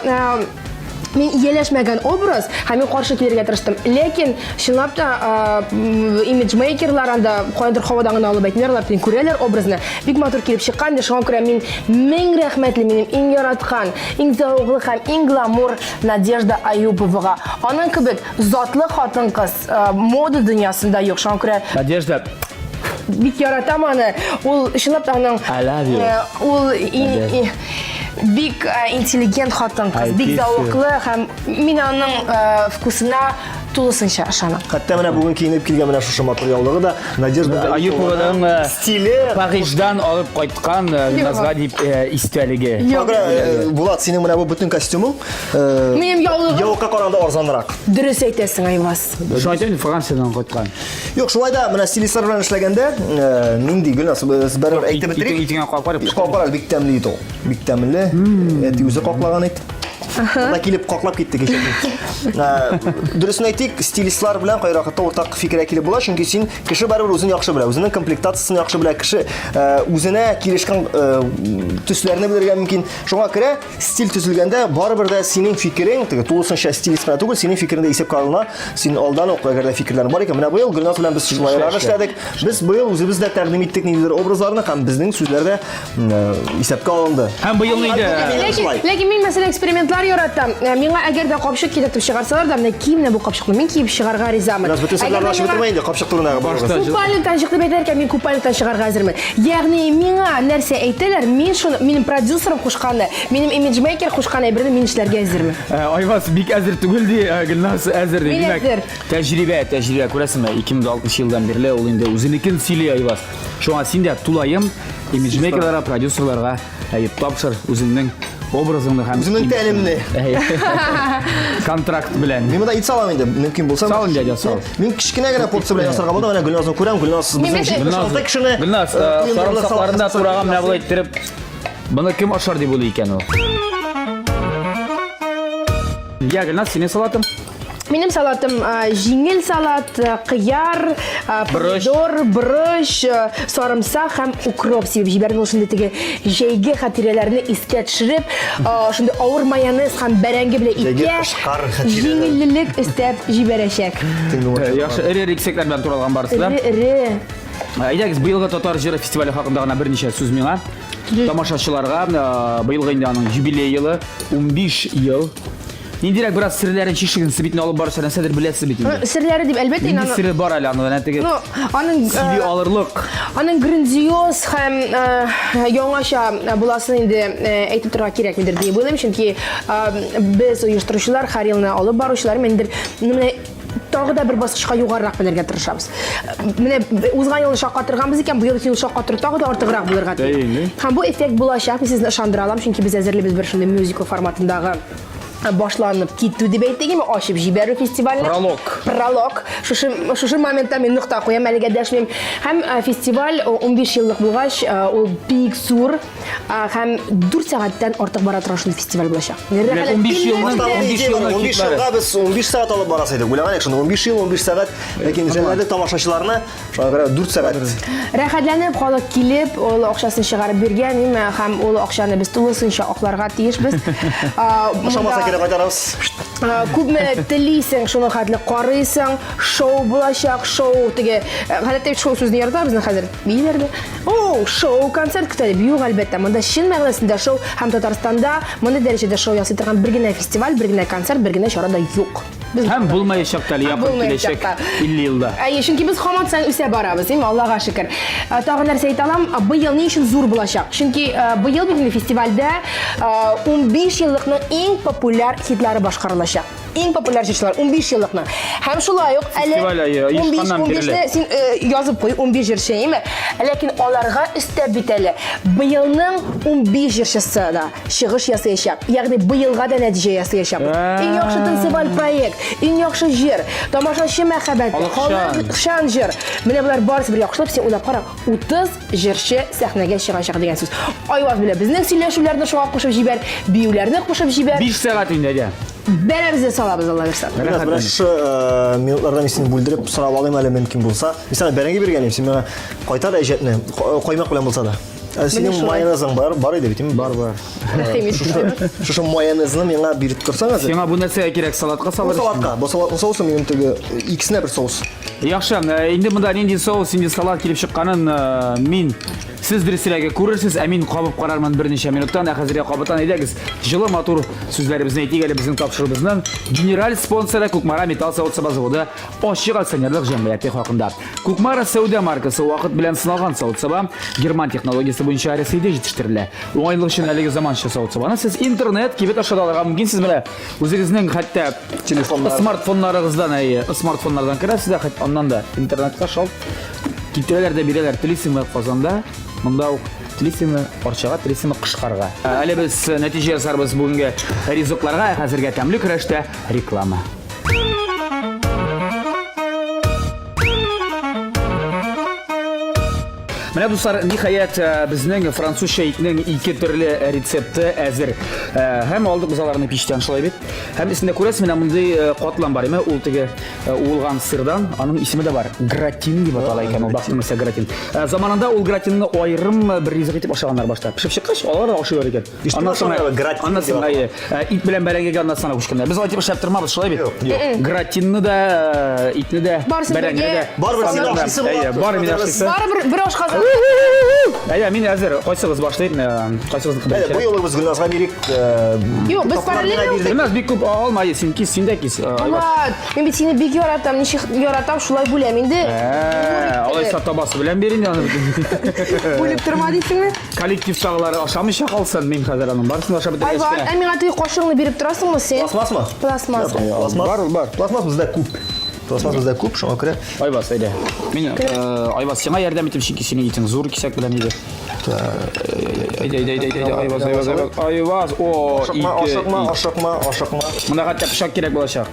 Мин ияләшмәгән образ, һәм мин каршы килергә тырыштым. Ләкин чынлап та имиджмейкерлар анда каяндыр һавадан гына алып әйтмиләр, алар бөтен күрәләр образны. Бик матур килеп чыккан, шуңа күрә мин мең рәхмәтле минем иң яраткан, иң зәвыклы һәм иң гламур Надежда Аюповага. Аның кебек затлы хатын-кыз мода дөньясында юк. Шуңа күрә Надежда бик яратам аны. Ул чынлап та аның I love you. Ул бик интеллигент хатын-кыз, бик зәвыклы һәм мин аның вкусына тулысынча ышанам. Хәтта менә бүген киенеп килгән менә шушы матур яулыгы да Надежда Аюпованың стиле Париждан алып кайткан Назга дип истәлеге. Булат, синең менә бу бөтен костюмың Минем яулыгым яулыкка караганда арзанрак. Дөрес әйтәсең, Айваз. Шулай әйтәм, Франциядән кайткан. Юк, шулай да менә стилистлар белән эшләгәндә, нинди Гөлназ, без барыбер әйтеп бетерик. Итеңә калып карап. Калып карап, бик тәмле ит ул. Бик тәмле. Әти үзе каклаган ит. Монда килеп каклап китте кичә. Дөресен әйтик, стилистлар белән кайвакытта уртак фикергә килеп була, чөнки син кеше барыбер үзен яхшы белә, үзенең комплектациясен яхшы белә, кеше үзенә килешкән төсләрне белергә мөмкин. Шуңа күрә Стиль төзелгәндә барыбер дә синең фикерең, теге тулысынча стилист кына түгел, синең фикерең дә исәпкә алына. Син алдан ук әгәр дә фикерләрең бар икән, менә быел Гөлназ белән без шулайрак эшләдек. Без быел үзебез дә тәкъдим иттек ниндидер образларны һәм безнең сүзләр дә исәпкә алынды. Һәм быел нидә? Ләкин, ләкин мин мәсәлән экспериментлар яратам. Э, миңа әгәр дә капчык кидертеп чыгарсалар да, менә ки менә бу капчыкны мин киеп чыгарга ризамын. Гөлназ бөтен серләрне ачып бетермә инде, капчык турындагы Башта Купальниктан чык дип әйтәләр икән, мин купальниктан чыгарга әзермен. Ягъни миңа нәрсә әйтәләр, мин шуны, минем продюсерым кушканны, минем имиджмейкер кушкан әйберне мин эшләргә әзермен. Э, Айваз бик әзер түгел ди, э, Гөлназ әзер ди. Мин Димәк, әзер. Тәҗрибә, тәҗрибә, күрәсеңме, 2006 елдан бирле ул инде үзенекен сөйли Айваз. Шуңа син дә тулаем имиджмейкерларга, продюсерларга әйе, тапшыр үзеңнең образыңны һәм Үземнең тәнемне. Әйе. Контракт белән. Мин монда ит салам инде, мөмкин булса. Сал инде, әйдә, сал. Мин кечкенә генә порция белән ясарга булдым, менә Гөлназны күрәм, Гөлназ Мин безнең мәсәлән- 76 кешене Гөлназ, э, туендырырлык сарымсакларын да салат тураган менә болай иттереп. Моны кем ашар дип уйлый икән ул? Я, Гөлназ, синең салатың? Минем салатым җиңел салат, кыяр, помидор, борыч, сарымсак һәм укроп сибеп җибәрдем. Ул шундый теге җәйге хатирәләрне искә төшереп, шундый авыр майонез һәм бәрәңге белән иткә җиңеллелек өстәп җибәрәчәк. Яхшы, эре-эре кисәкләр белән туралган барысы да. Эре-эре. Әйдәгез, быелгы татар җыры фестивале хакында гына берничә сүз миңа. Тамашачыларга быелгы инде аның юбилей елы, 15 ел. Ниндирәк бераз серләрен чишегез, сез бит инде алып баручы нәрсәдер беләсез бит инде. Серләре дип, әлбәттә, Нинди сере бар әле аның, әнә теге Ну, аның сөйли алырлык. Аның грандиоз һәм яңача буласын инде әйтеп торырга кирәкмидер дип уйлыйм, чөнки без оештыручылар, һәр елны алып баручылар, мендер, менә тагы да бер баскычка югарырак менәргә тырышабыз. Менә узган елны шаккатырганбыз икән, быел ел шаккатыру тагы да артыграк булырга тиеш. Һәм бу эффект булачак, мин сезне ышандыра алам, чөнки без әзерлибез бер шундый мюзикл форматындагы башланып китү дип әйтегеме, ачып җибәрү фестивальне. Пролог. Пролог. Шушы, шушы моментта мин нокта куям, әлегә дәшмим. Һәм фестиваль 15 еллык булгач, ул бик зур һәм 4 сәгатьтән артык бара торган шундый фестиваль булачак. 15 елның 15 елның 15 елга без 15 сәгать алып барасы идек. Уйлаган идек шуны 15 ел, 15 сәгать. Ләкин жәлләдек тамашачыларны. Шуңа күрә 4 сәгать. Рәхәтләнеп халык килеп, ул акчасын чыгарып биргән, име, һәм ул акчаны без тулысынча акларга тиешбез. Ошамаса кире кайтарабыз. Күпме телисең, шуның хәтле карыйсың, шоу булачак, шоу теге, гадәттә шоу сүзен яратабыз безнең хәзер. Биләр дә. О, шоу концерт көтә дип. Юк, әлбәттә, монда чын мәгънәсендә шоу һәм Татарстанда мондый дәрәҗәдә шоу ясый торган бер генә фестиваль, бер генә концерт, бер генә чара да юк. Без Һәм булмаячак та әле якын киләчәк 50 елда. Әйе, чөнки без һаман саен үсә барабыз, инде Аллага шөкер. Тагын нәрсә әйтә алам, быел ни өчен зур булачак? Чөнки быел бит инде фестивальдә 15 еллыкның иң популяр хитлары башкарылачак. Иң популяр җырчылар 15 еллыкның. Һәм шулай ук әле Фестиваль әйе, оешканнан 15 бирле. 15-не син язып куй, 15 җырчы, әйеме? Ләкин аларга өстәп бит әле быелның 15 җырчысы да чыгыш ясаячак. Ягъни быелга да нәтиҗә ясаячак. Иң яхшы танцеваль проект, иң яхшы җыр, тамашачы мәхәббәте, халыкчан җыр. Менә болар барысы бергә кушылып, син уйлап кара, 30 җырчы сәхнәгә чыгачак дигән сүз. Айваз белән безнең сөйләшүләрне шуңа кушып җибәр, биюләрне кушып җибәр. 5 сәгать инде, әйдә. Бәрәбез дә салабыз, Алла бирсә. Менә менә шушы э, минутларда мин сине бүлдереп сорап алыйм әле мөмкин булса. Мин сиңа бәрәңге биргән идем, син миңа кайтар әҗәтне, каймак белән булса да. Ә синең майонезың бар, бар иде бит, Бар, бар. Рәхим ит. Шушы майонезны миңа биреп торсаң әзер. Сиңа бу нәрсәгә кирәк, салатка Бу салыр өчен. салатка, бу салатның соусы минем теге икесенә бер соус. Яхшы, инде монда нинди соус, нинди салат килеп чыкканын мин сез дөресрәге күрерсез, ә мин кабып карармын берничә минуттан. Ә хәзергә кабаттан әйдәгез, җылы матур сүзләребезне әйтик әле безнең тапшыруыбызның генераль спонсоры Кукмара металл савыт-саба заводы ачык акционерлык җәмгыяте хакында. Кукмара сәүдә маркасы вакыт белән сыналган савыт-саба герман технологиясе буенча Рәсәйдә җитештерелә. Уңайлык өчен әлеге заманча савыт-сабаны сез интернет кибет аша да алырга мөмкинсез менә үзегезнең хәтта Телефоннар. Смартфоннарыгыздан, әйе, смартфоннардан керәсез дә, хәтта аннан да интернетка шалт китерәләр дә бирәләр. Телисеңме Казанда, монда ук, телисеңме Арчага, телисеңме Кышкарга. Әле без нәтиҗә ясарбыз бүгенге ризыкларга, ә хәзергә тәмле көрәштә реклама. Менә, дуслар, ниһаять, безнең французча итнең ике төрле рецепты әзер. Һәм алдык без аларны пичтән, шулай бит. Һәм исендә күрәсез, менә мондый катлам бар, име, ул теге уылган сырдан, аның исеме дә бар. Гратин дип атала икән ул, бактың исә гратин. Заманында ул гратинны аерым бер ризык итеп ашаганнар башта. Пешеп чыккач, алар да ашыйлар икән. Аннан соң аннан соң әйе, ит белән бәрәңгегә аннан соң күчкәннәр. Без алай дип эшләп тормабыз, шулай бит? Юк, юк. Гратинны да, итне дә, бәрәңгене дә. Барыбер син ашыйсы була. Әйе, бар мин ашыйсы. Барыбер бер ашказан. Әйе, мин әзер. Кайсыгыз башлый? Кайсыгызныкы беренче? Бу юлы без Гөлназга бирик. Юк, без параллель. Гөлназ бик күп алма, син кис, син дә кис. Булат, мин бит сине бик яратам, ничек яратам, шулай бүләм инде. Алайса табасы белән бир инде аны. Бүлеп торма дисеңме? Коллективтагылар ашамыйча калсын, мин хәзер аның барысын да ашап бетерергә Айван, ә миңа теге кашыгыңны биреп торасыңмы син? Пластмассмы? Пластмасс. Пластмасс. Бар, бар. Пластмасс бездә күп. Пластмасс бездә күп, шуңа күрә. Айваз, әйдә. Мин, Айваз, сиңа ярдәм итим, чөнки синең итең зур кисәк белән иде. Әйдә, әйдә, әйдә, әйдә, Айваз, Айваз, Айваз, Айваз, о, Ашыкма, ашыкма, ашыкма, ашыкма. Монда хәтта пычак кирәк булачак.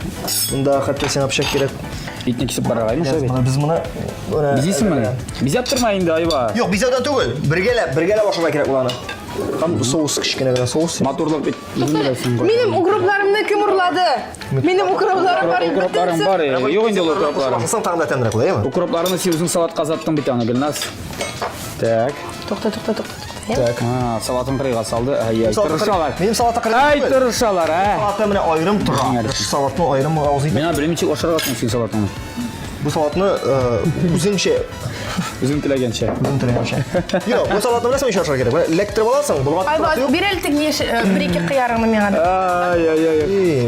Монда хәтта сиңа пычак кирәк. Итне кисеп карарга, әйме, шулай бит? Без моны Бизисеңме? Бизәп торма инде, Айва. Юк, бизәүдән түгел. Бергәләп, бергәләп ашарга кирәк була аны. Там соус кечкенә генә соус. Матурлык бит. Үзең беләсең. Минем укропларымны кем урлады? Минем укропларым бар. Укропларың бар. Юк инде ул укропларың. Ашасаң тагын да тәмлерәк була, әйеме? Укропларны син үзең салатка озаттың бит аны, Гөлназ. Так. Тукта, тукта, тукта, тукта. Так. А, салатын кырыйга салды. Ай, ай, тырышалар. Минем салаты кырыйга Ай, тырышалар, ә. Салаты менә аерым тора. Салатны аерым авыз итеп. Миңа белмим ничек ашарга соң син салатыңны. Бу салатны үзеңчә Үзең теләгәнчә. Үзең теләгәнчә. Юк, бу салатны беләсеңме ничек ашарга кирәк? Менә эләктереп аласың, болгатып Айбат, торасы юк. бир әле теге яшь, бер-ике кыярыңны миңа да. Ай-ай-ай.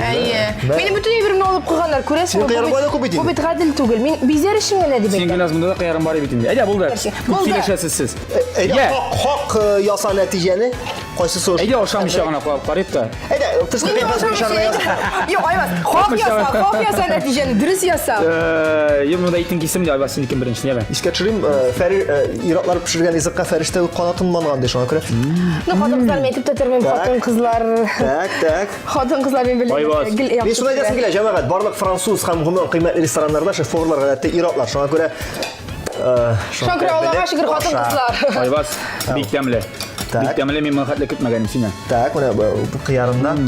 Әйе. Минем бөтен әйберемне алып куйганнар, күрәсеңме? Синең кыярың кайда күп бит инде. Бу бит гадел түгел. Мин бизәр өчен генә дип Син әйтәм. Гөлназ монда да кыярың бар бит инде. Әйдә, булды. Күп Булды. сөйләшәсез сез. Әйдә, Йә. хак, хак яса нәтиҗәне. Кайсысы ошый? Әйдә ашамыйча гына карап карыйк та. Әйдә, тышкы Мин кыяфәт ашамыйча буенча гына яса. Юк, Айваз, хак яса, хак яса нәтиҗәне, дөрес яса. Юк, монда итен кисем дә, Айваз синекен беренче, яме. Искә төшерим, ир-атлар пешергән ризыкка фәрештә канатын манган ди, шуңа күрә. Ну, хатын-кызлар мин әйтеп тә тормыйм, хатын-кызлар. Так, так. Хатын-кызлар мин беләм. Айваз. Гел Мин шуны әйтәсем килә, җәмәгать, барлык француз һәм гомумән кыйммәтле рестораннарда шеф-поварлар гадәттә ир-атлар, шуңа күрә Шуңа күрә Аллага шөкер, хатын-кызлар. Айваз, бик тәмле. Так. Бик тәмле, мин моны хәтле көтмәгән идем синнән. Так, менә бу кыярыннан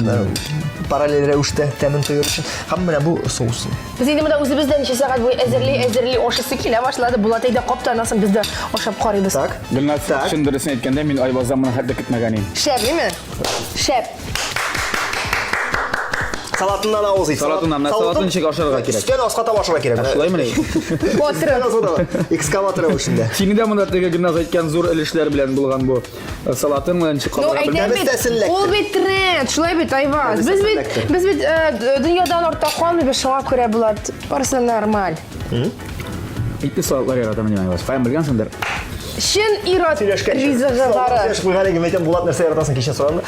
параллель рәвештә тәмен тоер өчен. Һәм менә бу соусын. Без инде монда үзебез дә ничә сәгать буе әзерли, әзерли ашысы килә башлады. Булат әйдә кап та, аннан соң без дә ашап карыйбыз. Так. Гөлназ, чын дөресен әйткәндә, мин Айваздан моны хәтле көтмәгән идем. Шәп, димме? Шәп. Салатыннан авыз ит. Салатыннан, менә салатын ничек ашарга кирәк? Өстән аска таба ашарга кирәк. Шулаймыни? Батырып. Өстән аска таба. Экскаватор рәвешендә. Синең дә монда теге Гөлназ әйткән зур өлешләр белән булган бу салатың белән ничек Ну, калдыра әйтәм белмәдем. бит, Тәмле ул бит тренд, шулай бит, Айваз. Без бит, без бит дөньядан артта калмыйбыз, шуңа күрә Булат, барысы нормаль. Итле салатлар яратам мин, Айваз. Каян белгәнсеңдер? Чын ир-ат ризыгы бары. Сөйләшеп куйган идем, әйтәм, Булат нәрсә яратасың, кичә сорадым.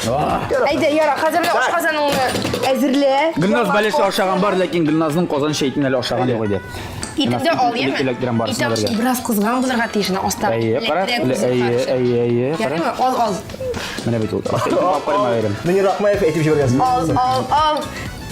Әйдә, яра, хәзер менә ашказаныңны әзерлә. Гөлназ бәлеше ашаган бар, ләкин Гөлназның казан чәйтен әле ашаган юк иде. Итеңдә ал, яме? Эләктерәм барысын бергә. Бераз кызган булырга тиеш, менә аста. Әйе, кара. Әйе, әйе, әйе, кара. Ярыймы? Ал, ал. Менә бит ул. Мөнир Акмаев әйтеп җибәргән. Ал, ал, ал.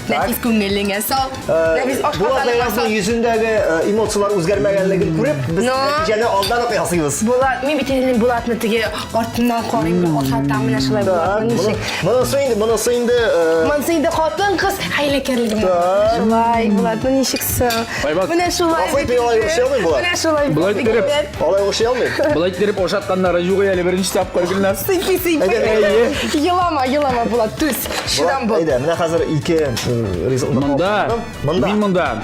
Нәфис күңелеңә сал. Нәфис Булат ашказаныңа Гайназның сал. йөзендәге эмоцияләр үзгәрмәгәнлеген күреп, без нәтиҗәне алдан ук ясыйбыз. Булат, мин бит инде Булатны теге артыннан карыйм, ашатам менә шулай Булатны ничек. Монысы инде, монысы инде Монысы инде хатын-кыз хәйләкәрлеге. Шулай, Булатны ничек соң? Менә шулай. Гафу ит, мин алай укшый алмыйм, Булат. Менә шулай. Болай иттереп. Алай укшый алмыйм. Болай иттереп ашатканнары юк әле беренче тапкыр Гөлназ. Сыйпый, сыйпый. Елама, елама, Булат, түз. Чыдам бул. Әйдә, менә хәзер ике ризыкны Монда, Монда. Мин монда.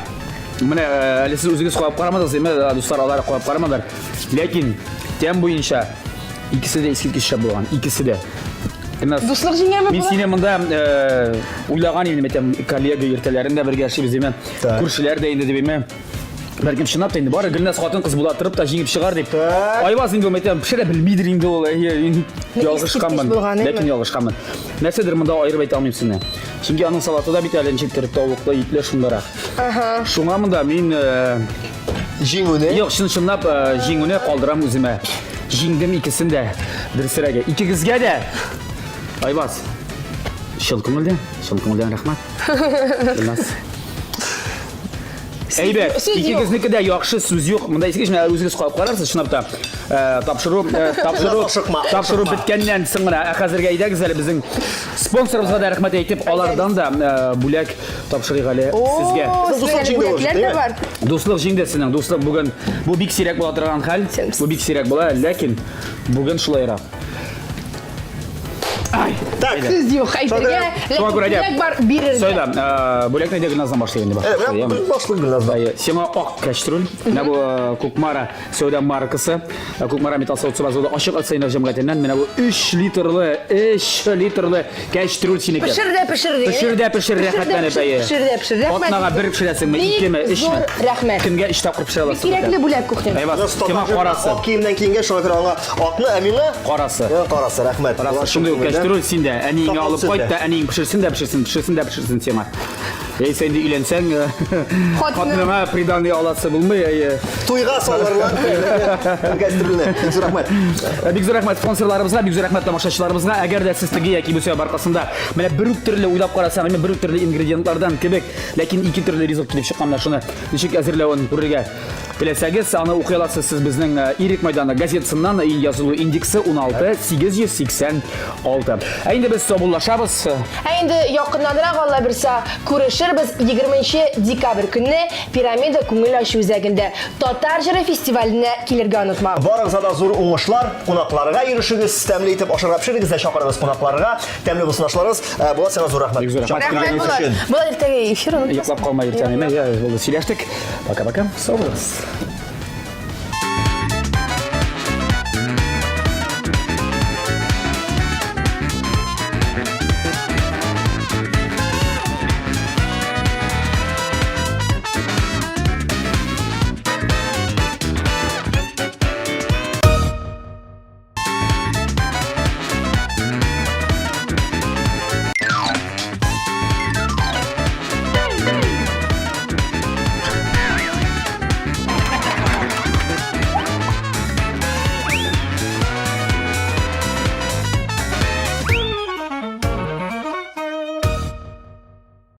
Менә әле сез үзегез куап карамадыгыз, әмма дуслар алар куап карамадылар. Ләкин тәм буенча икесе дә искиткеч шәп булган, икесе дә. Гөлназ, Дуслык җиңәме Мин сине монда уйлаган идем, әйтәм, коллега иртәләрен дә бергә эшлибез, димә. Күршеләр дә инде дип, әйме. Бәлкем чынлап та инде бары Гөлназ хатын-кыз була торып та җиңеп чыгар дип. Айваз инде ул әйтәм, пешерә белмидер инде ул. Ялгышканмын. Ләкин ялгышканмын. Нәрсәдер монда аерып әйтә алмыйм сезне. Чөнки аның салаты да бит әле ничектер тавыклы, итле шундарак. Шуңа монда мин җиңүне Юк, чын чынлап җиңүне калдырам үземә. Җиңдем икесен дә. Дөресрәге, икегезгә дә. Айваз. Чын күңелдән, чын күңелдән рәхмәт. Гөлназ. Әйбәт, икегезнеке дә яхшы, сүз юк. Монда искеч менә үзегез карап карарсыз, чынлап та. Тапшыру, тапшыру, тапшыру беткәннән соң гына, ә хәзергә әйдәгез әле безнең спонсорыбызга да рәхмәт әйтеп, алардан да бүләк тапшырыйк әле сезгә. Дуслык җиңде ул, Бүләкләр дә бар. Дуслык җиңде сезнең. Дуслык бүген бу бик сирәк була торган хәл. Бу бик сирәк була, ләкин бүген шулайрак. Ай, Так. Сүз юк, әйтергә, Шуңа ләкин күрә дә бүләк бар бирергә. Сойда, бүләкне әйдә Гөлназдан башлыйк инде. Башлыйк Гөлназдан. Әйе, сиңа ак кәчтрүл. Менә бу Кукмара сәүдә маркасы. Кукмара металл савыт заводы ачык акционер җәмгыятеннән менә бу 3 литрлы, 3 литрлы кәчтрүл синеке. Пешер дә пешер дигән. Пешер дә пешер рәхәтләнеп әйе. Пешер дә пешер. Рәхмәт. Атнага бер пешерәсеңме, икеме, өчме? Зур рәхмәт. Көнгә 3 тапкыр пешерә аласың. Кирәкле бүләк кухня. Әйбәт. Сиңа карасы. Ак киемнән киенгән, шуңа күрә аңа акны, ә миңа карасы. Миңа карасы, рәхмәт. Карасы. Шундый ук кәчтрүл син дә әниеңә алып кайт та, әниең пешерсен дә пешерсен, пешерсен дә пешерсен сиңа. Яисә инде өйләнсәң, хатыныңа приданый аласы булмый, әйе. Туйга салырлар. Кәстрүлне. Бик зур рәхмәт. Бик зур рәхмәт спонсорларыбызга, бик зур рәхмәт тамашачыларыбызга. Әгәр дә сез теге яки бу сәбәп аркасында менә бер үк төрле уйлап карасаң, менә бер үк төрле ингредиентлардан кебек, ләкин ике төрле ризык килеп чыккан, менә шуны ничек әзерләвен күрергә теләсәгез, аны укый аласыз сез безнең Ирек Майданы газетасыннан, язылу индексы 16 886. Ә инде без саубуллашабыз. Ә инде якыннанрак Алла бирсә күрешеп. Очрашырбыз 20 декабрь көнне Пирамида күңел ачу үзәгендә Татар җыры фестиваленә килергә онытма. Барыгызга да зур уңышлар, кунакларга йөрешегез, тәмле итеп ашарга пешерегез дә чакырыгыз кунакларга. Тәмле булсын ашларыгыз. Э, Булат, сиңа зур рәхмәт. Бик зур рәхмәт. Рәхмәт, Булат. Булат, иртәгә эфир онытмасын. Йоклап калма иртән, әйме? Я, булды, сөйләштек. Пока-пока. Сау булыгыз.